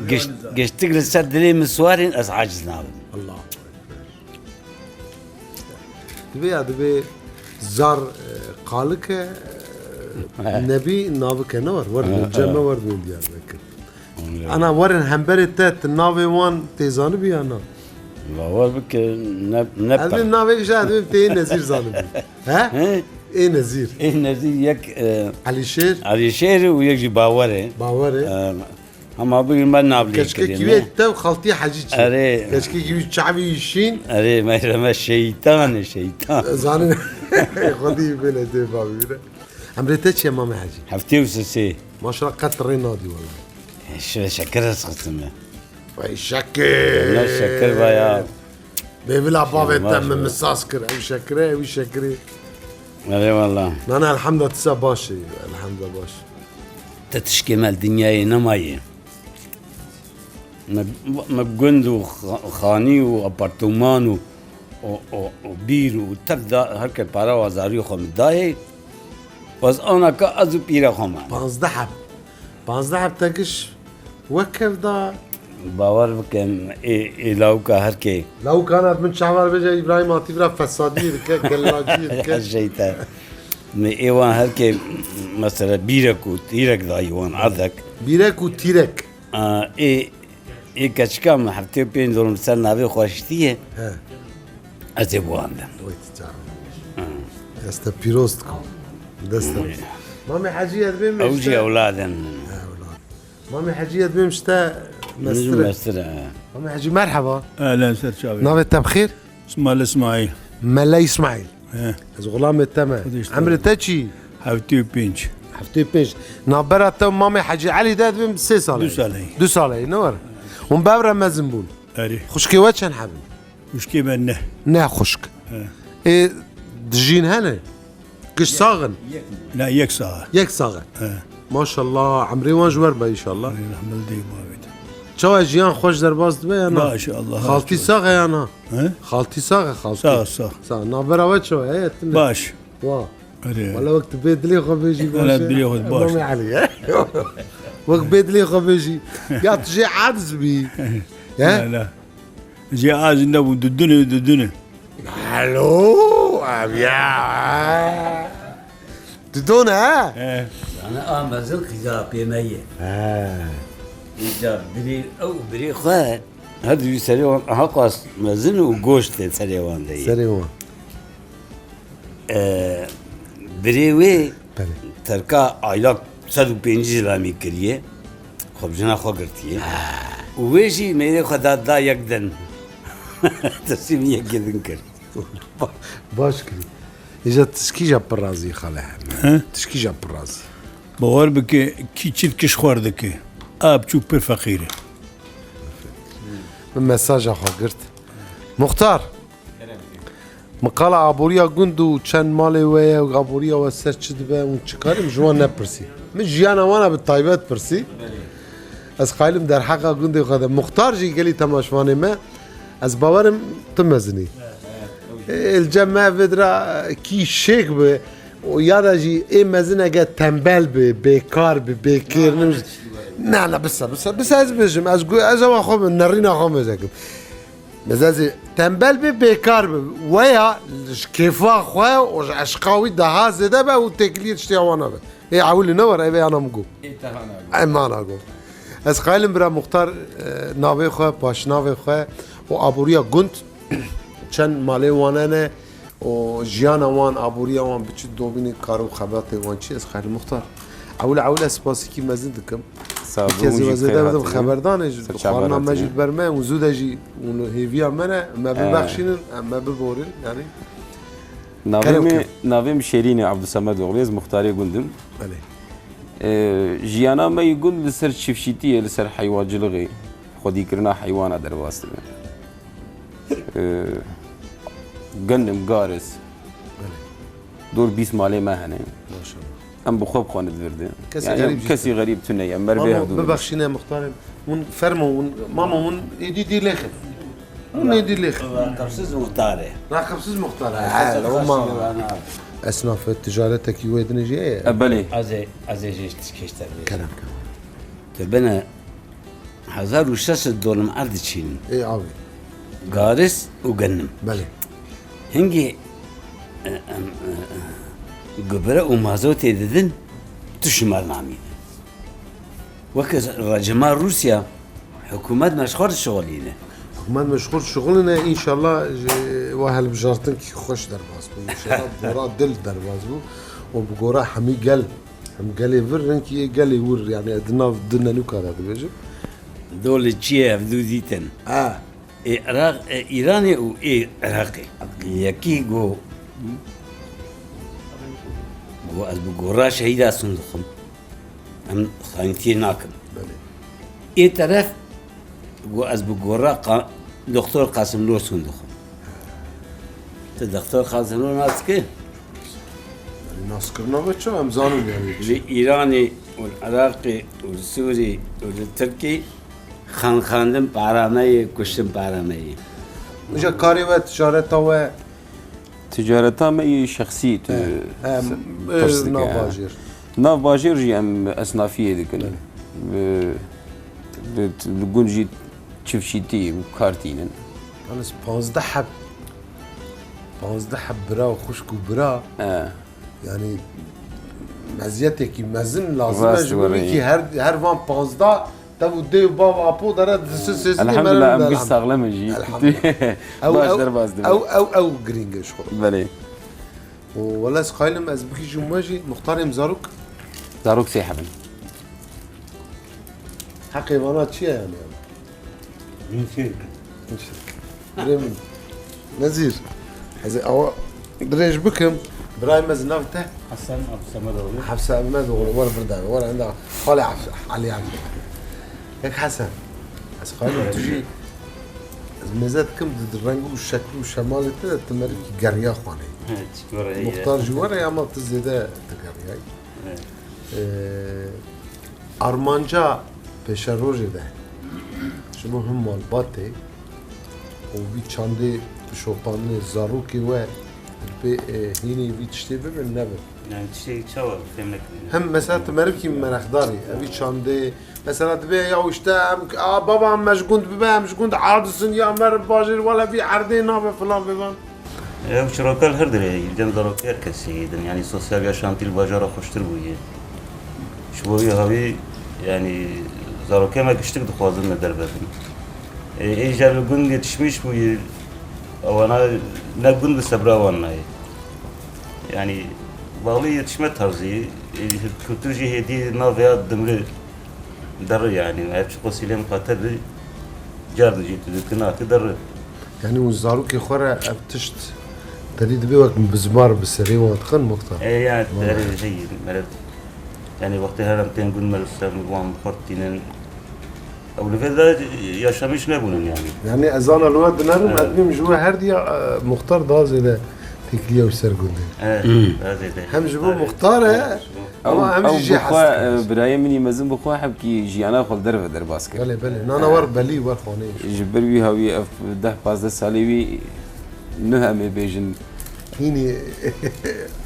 Giş-, giştik li ser dilê min siwarîn, ez aciz nabim. Allahu Ekber. Divê ya, divê zar, e, qalik e, e, nebî navik e, ne war? War, Ha, cem ha. me war dibên Diyarbekir. Anladım. Ana werin hemberê te, tu navê wan tê zanibî ya na? Bawer bike, ne, ne Ez pir. Bê navê ji, ez bê tê Nezîr zanibî. He? He? Ê Nezîr. Ê Nezîr yek, e, Elîşêr. Elîşêr û yek jî Bawer e. Bawer e. E, Hema bû me navlê Keçke kirî, kî ne? Wê tev xaltî Hecî çi? Erê. Keçke kî wî çavî şîn. Erê, me, me şeytan e, şeytan. Zanin. Xwedî bêle dê bavî bîre. Emrê te çi ye Mamê Hecî? Heftê û sisê. Maşallah qet rê nadî wala. E, şire şeker ez xistim e. Vay şeker. Ne şeker vaya. Bêvila bavê te min misas kir. Ew şekire, ew şekirê. Erê wala. Nana elhamda tisa baş e. Elhamda baş. Te tişkê me li dinyayê nemaye. Me, me gund û xa-, xanî û apartman û, û, û, û bîr û tev da, her ke para û azarî xwe min dayê. Bes ana ka ez û pîra xwe me. Panzdeh heb. Panzdeh heb te giş wek kev da. Bawer bikim, ê, ê lawika herkê. Lawikana min çavar bêje, Îbrahîm hatî vira fesadiyê dike, gelaciyê dike. Her şey te. Me ê wan herkê, mesela, bîrek û tîrek dayî wan, erdek. Bîrek û tîrek. A, ê, ê keçika min heftê û pênc dolim ser navê xwe hiştiye. He. Ez ê biwandim. Wê ti çavan. Hı. Ez te pîroz dikim. Dest te. Hı. Mamê Hecî ez bêm Ew jî işte. Ewlad in. He, ewlad. Mamê Hecî ez bêm işte Min jî mestir. Mestir, he. Mamê Hecî merheba. Ehlen ser çavê. Navê te bi xêr? Sima li Ismail. Mele Îsmaîl. He. Ez xulamê te me. Xwedê işte. Emrê te çi? Heftê û pênc. Heftê û pênc. Navbera te û Mamê Hecî Elî de dibim sê sal. Du sal heye. Du sal heye, ne were? Hûn bi hev re mezin bûn. Erê. Xwişkê we çend heb in? Xwişkê me ne. Ne xwişk. He. Ê, dijîn hene? Giş sax in? Ne, yek sax e. Yek sax e. He. Maşallah, emrê wan ji wer be înşallah. Rehmet dê bavê de. Çawa jiyan xweş derbas dibe ya na? Baş, Allah razı olsun. Xaltî sax e ya na? He? Xaltî sax e, xaltî. Sax, sax. Sax. Navbera we çawa ye? Tune. Baş. Wa. Erê. Wala wek tu bê dilê xwe bêjî baş e. Wala dilê xwe baş. Emamê Elî ye. Wek bê dilê xwe bêjî. Ya tu jê aciz bî. He? La, la. Jê aciz nebû, didune, didune. Alo, ev ya. Didone, ha? He. Yani a mezin qîza pê me ye. He. Îca birê, ew birê xwe, her du serê wan aha qas mezin û goşt tê serê wan de ye. Serê wan. E, birê wê Belê. Terka aylak sed û pêncî zilamî kiriye. Xwe bi jina xwe girtiye. Ha. Û wê jî mêrê xwe da, da yek din. Teslîmî yekê din kir. Ba-, baş kirî. Îja tişkî ja pir razî xale heme. He? Tişkî ja pir razî. Bawer bike, kî çi dikiş xwar dike. A biçûk pir feqîr e. Min mesaja xwe girt. Muxtar. Min qala aboriya gund û çend malê we ye û aboriya we ser çi dibe û çi karî min ji wan nepirsî. Min jiyana wan a bi taybet pirsî. Ez qayîlim derheqa gundê xwe de. Muxtar jî gelî temaşvanê me, ez bawerim tu mezin î. Ê, li cem me vê dira kî şêk bi û ya da jî ê mezineke tembel bi, bêkar bi, bêkêrnim. Na, na, bise, bise, bise ez bêjim. Ez gu-, ez ewa xwe bi, nerîna xwe mezekim. Mesela zî tembel be, bêkar be. Weya ji kêfa xwe û ji eşqa wî daha zêde be û têkiliyê tiştê wana be. Ê ewilî ne were, ê vê ana min got. Ê te hana got. Em hana got. Ez qayîlim bira Muxtar, e, navê xwe, paşnavê xwe û aboriya gund çend malê wane ne, û jiyana wan, aboriya wan bi çi dobînê, kar û xebatê wan çi, ez xeyr Muxtar. Ewil ewil ez spasikî mezin dikim. Sağ olun, Kezî wezê de bidim xeberdanê ji xwarina me jî berme û zû de jî û hêviya me ne, me bibexşînin, em me biborin, yani. Navê me, navê me Şêrîn e Abdulsemed oğlu, ez muxtarê gundim. Belê. Ee, jiyana me yî gund li ser çiftçîtiyê, li ser heywancilixê, xwedîkirina heywana derbas dibe. Ee, gendim, garis. Belê. Dor bîst malê me hene. Maşallah. Em bi xwe bi xwe nidvirdin. Kesî Yani, xerîb jî kesî tune. Xerîb tune ye. Em ber vê Mamo, hevdû bibexşîne muxtarê. Hûn fermo, hûn, mamo, hûn êdî dî lêxin. Hûn êdî lêxin. Raqibsiz muxtar e. Raqibsiz muxtar e. Raqibsiz He, muxtar Roma. Esnaf ticaretekî wê dinê jî heye. E, belê. Ez ê, ez ê jê tişkê ji te bêjim. Kerem, kerem. Tu bine hezar û şeş sed dolim erd diçînin. Ê, avê. Garis û genim. Belê. Hingî, e, em, e, e, gubire û mazotê didin, tu şimar namîne. Weke recima Rûsya, hikûmet me ji xwe dişixulîne. Hikûmet me ji xwe dişixulîne, înşallah ji we hilbijartinkî xweş derbas bû. Înşallah bi gora dil derbas bû û bi gora hemî gel. Em gelê vir, rinkî ê gelê wir, yani di nav du nenûka de dibêjim. Dolê çi ye ev du dîtin? Ha. Ê Iraq, ê Îranê û ê Iraqê. Yekî got, got, ez bi gora şehîda sûn dixwim. Em xayintiyê nakim. Belê. Ê teref got, ez bi gora Qa-, Doktor Qasimlo sûn dixwim. Tu Doktor Qasimlo nas dikî? Yanî naskirina me çi? Em zanin yanî çi. Li Îranê û li Iraqê û li Sûrî û li Tirkî xan xandin para me ye, kuştin para me ye. Îja karê we, ticareta we? Ticareta me yê şexsî, tu He, he, pirs e, dike, nav he. Bajêr. Nav bajêr jî em esnafiyê dikin. Belê. Bi, bi, li gund jî Çiftçîtî û kar tînin. Yalnız panzdeh heb, panzdeh heb bira û xwişk û bira. He. Yani meziyetekî mezin lazim e. Rast ji bo wî kî her, her van panzdeh tev û dê û bav apo dere di sê sêzdeh Elhamdulillah, em giş saxlem in jî. Elhamdulillah. Baş derbas dibin. Ew, ew, ew girîng e ji xwe. Belê. Û wele ez qaylim ez bigihîjim we jî, muxtarê min zarok. Zarok sê heb in. Heqê vana çi ye yani? Birê min. Nezîr. Ez ê awa dirêj bikim. Birayê me, ez nav te? Hesen Abdülsemedoğlu. Hesen Abdülsemedoğlu, were vir de, were enda. Xalê Hef-, Elî Efendî. Kek Hesen. Ez xayim tu jî, ez mêze dikim di, di reng û şekil û şemalê te de tu merivkî geriya xwanê. Evet, were, Muxtar jî were ama tu zêde digeriyay. Evet. Ee, armanca pêşerojê de ji bo him malbatê û vî çandê şopandinê zarokê we pê, e, hînî vî tiştê bibin nebin? Yani tiştê çawa fêm nekirî? Hem mesela tu merivkî merexdarî, evî çandê, mesela dibê ya işte em, a, baba em me ji gund bibe, em ji gund adisin ya me re bajêr, wele vî erdê nabe filan biban. Ew çiroka li her derê heye, cem zarokê her kesê heye din. Yani sosyal yaşantî li bajara xweştir bûye. Ji bo vî hawî, yani zarokê me giştik dixwazin li derve bin. Ê, ê jî li gund yetişmiş bûye, ewana ne gund bi sebra wan nayê. Yani bağlı yetişme tarzı, ê, kültür jî hêdî nav ya dimri. Derri yani, ev çi qosîlê miqate bi car dijî tu dikin ati derri. Yani û zarokê xwe re ev tişt derî dibe wek bizmar bi serê wan dixin muxtar. E, yani, Vallahi. Derê heyî, meret. Yani, wextê her em tên gund meret ser wan xort tînin. Ew li vê de yaşamış nebûnin yani. Yani, ez ana li we dinerim, Evet. ez bîm ji we her diya, e, muxtar daha zêde têkiliye û ser gundê. Evet, Hmm. daha zêde. Hem ji bo Tabii. muxtar e, Evet, ji bo Ama em jî jê hez dikin. Ew bi xwe, e, birayê min î mezin bi xwe hebkî jiyana xwe li derve derbas kir. Belê, belê. Nana E, wer belî, wer xaneyê ji ji ber wî hawî ev deh pazdeh salê wî nuh em ê bêjin. Hînî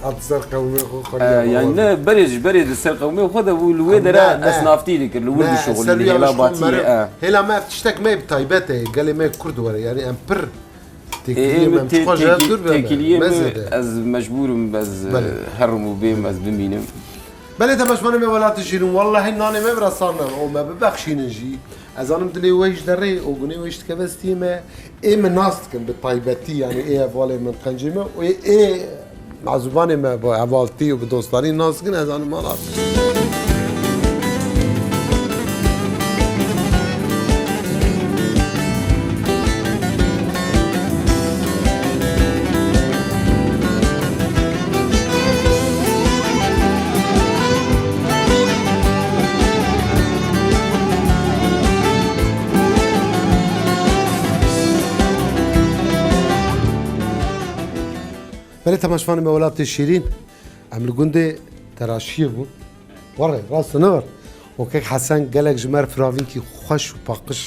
hat ser qewmê xwe, E, xweriya yani bawer. ne, berê ji berê di ser qewmê xwe de bû, li wê Em dere ne, ne. esnaftî dikir, li wir Ne, dişuxulî, ser li wî hêla ew ji xwe batiyê, merim. e. Hêla me ev tiştek me bi taybet e, gelê me Kurd were. Yani em pir Ê, têkiliyê ê, me, em tê-, çiqas ji hev têkî-, dûr be me, têkiliyê me me, zêde. ez mecbûr im, ez, Belê. e, herim û bêm, ez bimînim. Belê, temaşvanê me, welatê şîrin, wellahî nanê me bi resan nan, û me bibexşînin jî. Ez zanim dilê we jî derê û gunê we jî dikeve stiyê me. Ê min nas dikin bi taybetî, yani ê hevalê min, qencê me, û ê, ê mezûbanê me bi hevaltî û bi dostanî nas dikin, ez zanim mala. Belê, temaşvanê me, welatê şîrîn, em li gundê Teraşiyê bûn. Werê, rast e, ne wer? Û kek Hesen gelek ji me re firavînkî xweş û paqij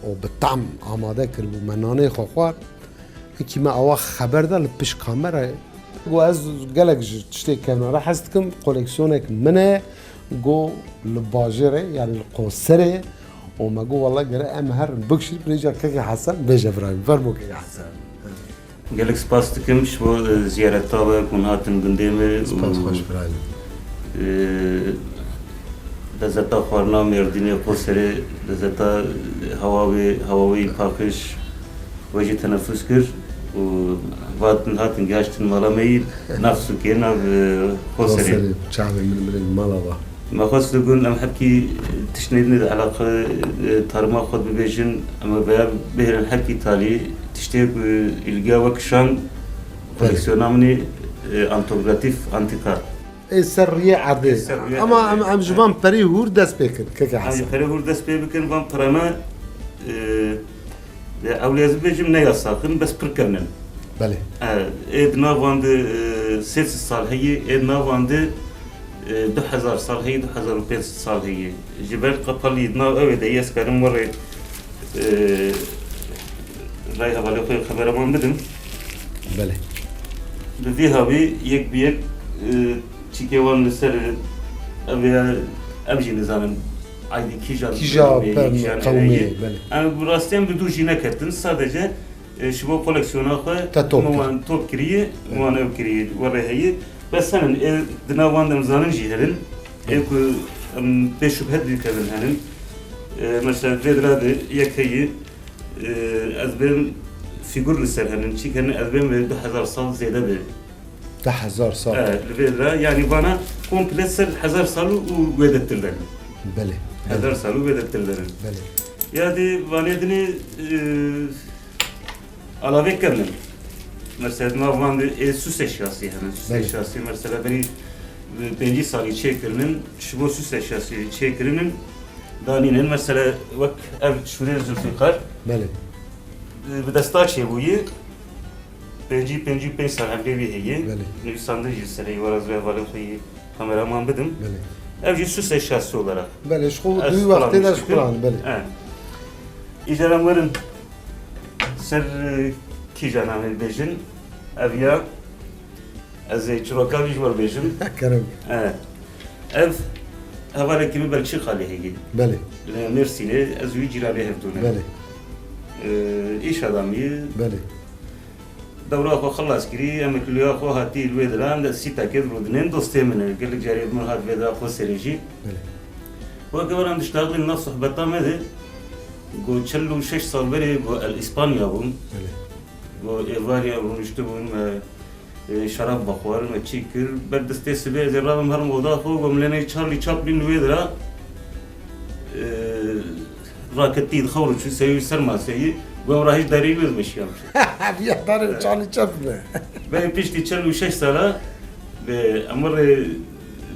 û bi tam amade kiribû. Me nanê xwe xwar. Hinkî me awa xeber da li pişt kamerayê. Got, ez gelek ji tiştê kevnare hez dikim, koleksiyonek min e. Got, li bajêrê, yani li Qoserê. Û me got, wele gere em herin bikişîn, vêca keke Hesen bêje birayê min. Fermo keke Hesen. Gelek spas dikim ji bo, e, ziyareta we ku hûn hatin gundê me û, Spas xweş birayê min. e, lezeta xwarina Mêrdînê, Qoserê, lezeta hewa wê, hewa wê yî paqij we jî tenefus kir û hatin, hatin gihiştin mala me yî nav sûkê, nav, e, Qoserê. Qoserê, çavê min, min mala va. Me xwest li gund em hebkî tiştnêdinê de eleqe, e, tarima xwe bibêjin, em ê veya bihêlin hebkî talî tiştê ku îlgiya we kişand, Belê. koleksiyona min ê, e, antografîf, antîka. Ê ser riyê erdê. Ê ser riyê Ama erdê. em, em ji van perê hûr dest pê kin, keke Em ji Hesen. perê hûr dest pê bikin, van pere me, e, Ew lê ez bibêjim ne yasak in, bes pir kevn in. Belê. E, ê di nav wan de, e, sê sed sal heye, ê di nav wan de, e, du hezar sal heye, du hezar û pênc sed sal heye. Ji ber qepalî di nav ew ê de yê ez karim werê, e, rayê hevalê xwe yê kameraman bidim. Belê. Bi vî hawî yek bi yek, e, çîkê wan li ser, e, ev ê, em jî nizanin. Aydî kîjan Kîja qewmê, pe-, kîjan qewmê, ereyî. Belê. Em bi rastiyan bi dû jî neketin. Sadece, e, ji bo koleksiyona xwe Te top me kir. wan top kiriye, Evet. wan ew kiriye, we rê heye. Bes henin, e, di nav wan de em zanin jî herin. E, Evet. ku em bê şubhe dikevin henin. E, mesela vê dira de yek heye, e, ez bêm fîgur li ser henin. Çîk henin, ez bêm wê du hezar sal zêde be. Du hezar sal. E, li vê dira, yani vana komple ser hezar sal û wêdetir de. Belê, belê. Hezar sal û wêdetir de. Belê. Ya di vanê dinê, e, alavê kevin. Mesela, ma van de, e, süs eşyası yani. Süs Belê. eşyası, mesela, beni, e, pêncî salî çêkirinin, ji bo süs eşyası çêkirinin, danînin. Mesela, wek ev şûrê Zulfikar, Belê. e, bi desta çêbûyî, pêncî, pêncî û pênc sal emrê wî heye. Belê. Nivîsandin jî serê wara ez vê hevalên xwe yê kameraman bidim. Belê. Ev jî süs eşyası olarak. Belê, ji xwe Ez duy kullanmış wextê de ji dikim. Kur'an, belê. He. Îcar em werin ser, e, kîjan em ê bêjin. Ev ya, ez ê çiroka wî ji we bêjim. Kerem. He. Ev hevalekî min Belçîka lê heye. Belê. Li Mêrsînê, ez wî cîranê hevdû ne. Belê. E, îş adamî. Belê. Dewra xwe xilas kirî, emekliya xwe hatî li wê dira, em de sîtekê rûdinên dostê min e. Gelek carê min hat vê dira xwe serê jî. Belê. Weke werin diştaxlin nav sohbeta me de, got çil û şeş sal berê, got el Îspanya bûm. Belê. Got êvarî em rûniştibûn, me, e, şerab vexwar, me çî kir. Ber destê sibê ez ê rabim herim oda xwe, got min lê ney Charlie Chaplin li wê dira, e, raketî di xew re çû, seyî ser maseyî, got em ra hîç darê wê meşiya. Ev ya darê Charlie Chaplin e. Belê piştî çil û şeş sala, bi emirê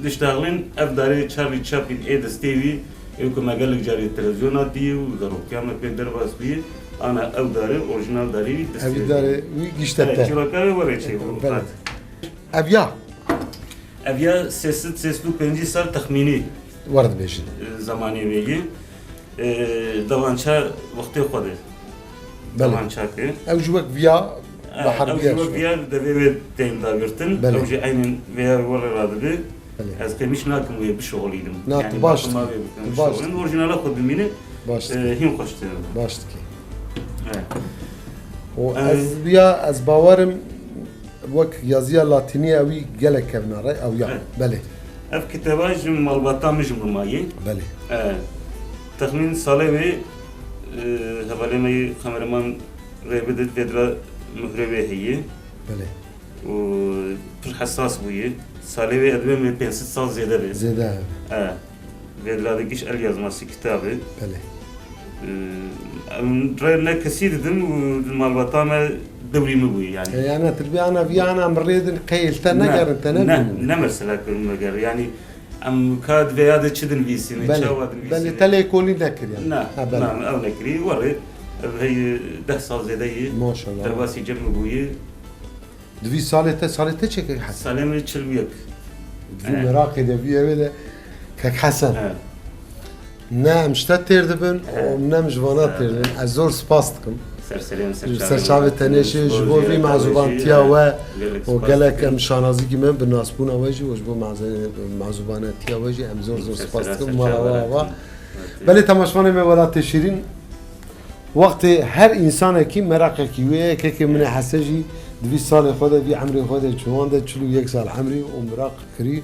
diştaxlin, ev darê Charlie Chaplin ê destê wî, ê ku me gelek carê televizyona dî û zaroktiya me pê derbas bûye, ana ew darê, orijinal darê wî destê Ev wî. darê wî gişte Evet, te. Çîroka wê werê çêbû. Belê. Hat. Ev ya. Ev ya sê sed sê sed û pêncî sal texmînî, Were dibêjin. e, zemanê wê yê. E, devança wextê xwe de. Belê. Devança ke. Ew ji wek viya E, bahar ew ji wek viya. viya devê wê tên dagirtin. Belê. Ew jî eynên vêya were radibe. Belê. Ez qêmîş nakim wê bişoxilînim. Na, Yani tu baş bakima dikî. wê bikim. Tu baş Bişoxilin, dikî. orijinala xwe bimîne, Baş e, dikî. hîn xweştir. Baş dikî. Evet. O E, ez viya, ez bawerim, Wek yaziya latînî ew î gelek kevna re, ew ya. Evet. Belê. Ev kitaba ji malbata min ji min mayê. Belê. E, texmîn salê wê, e, hevalê me yê kameraman rê bidit, vê dira muhrê wê heye. Belê. Û pir hesas bûye. Salê wê ez dibêm wê pênc sed sal zêde be. Zêde. E. Vê dira de giş el yazması kitabı. Belê. Ee, em rê ne kesî didin û malbata me dewrî min bûye yani. E, yani, tu dibê ana vî ana min rê din qey li te Ne, negerin, te ne, nebînin. ne mesela kirin me ger. Yani, em ka di vêya de çi dinivîsînin, Belê. çawa dinivîsînin? Belê, te lêkolîn nekir yani. Ne, Ha, belê. ne, ew nekirî. Werê, ev hey deh sal zêde yî. Maşallah. Derbasî cem min bûye. Di vî salê te, salê te çekek Hesen? Salê min çil û yek. Di vî Evet. meraqê de, vî evê de kek Hesen. Evet. Ne em ji te têr dibin Evet. û ne em ji vana Evet. têr dibin. Ez zor spas dikim. Ser serê min, ser Ji çavê ser çavê min. tenê jî, ji bo vî mezûbantiya we û gelek em şanazîkî me bi nasbûna we jî û ji bo mezûbanetiya we jî em zor zor spas dikim. Mala we ava. Belê temaşvanê me welatê şîrîn. Wextê her însanekî meraqekî wê ye, kekê min ê Hesen jî di vî salê xwe de, vî emrê xwe de, çû wan de çil û yek sal emrî û miraq kirî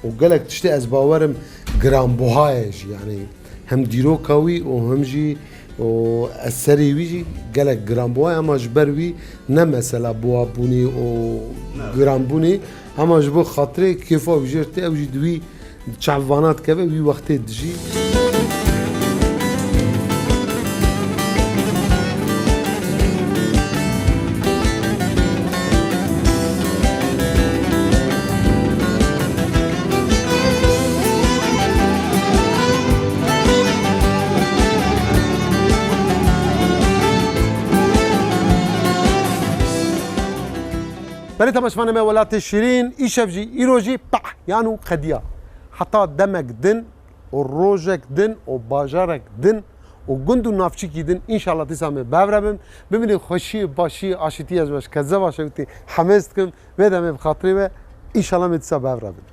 û gelek tiştê ez bawerim giranbuha ye jî, yanî hem dîroka wî û hem jî û eserê wî jî gelek giranbuha ye, ama ji ber wî ne mesela buhabûnê û Ne. giranbûnê, ama ji bo xatirê kêfa wî jê tê, ew jî di wî Çavana dikeve wî wextê dijî. Belê temaşevanê me welatê şîrîn, îşev jî, îro jî, pah, yan û qediya. Heta demek din û rojek din û bajarek din û gund û navçikî din, înşallah dîsa me bev re bin. Bimînin xweşî, başî, aşîtî ez we ji Kezeba Şewitî hemêz dikim. Vê demê bi xatirê we, înşallah me dîsa bev re bin.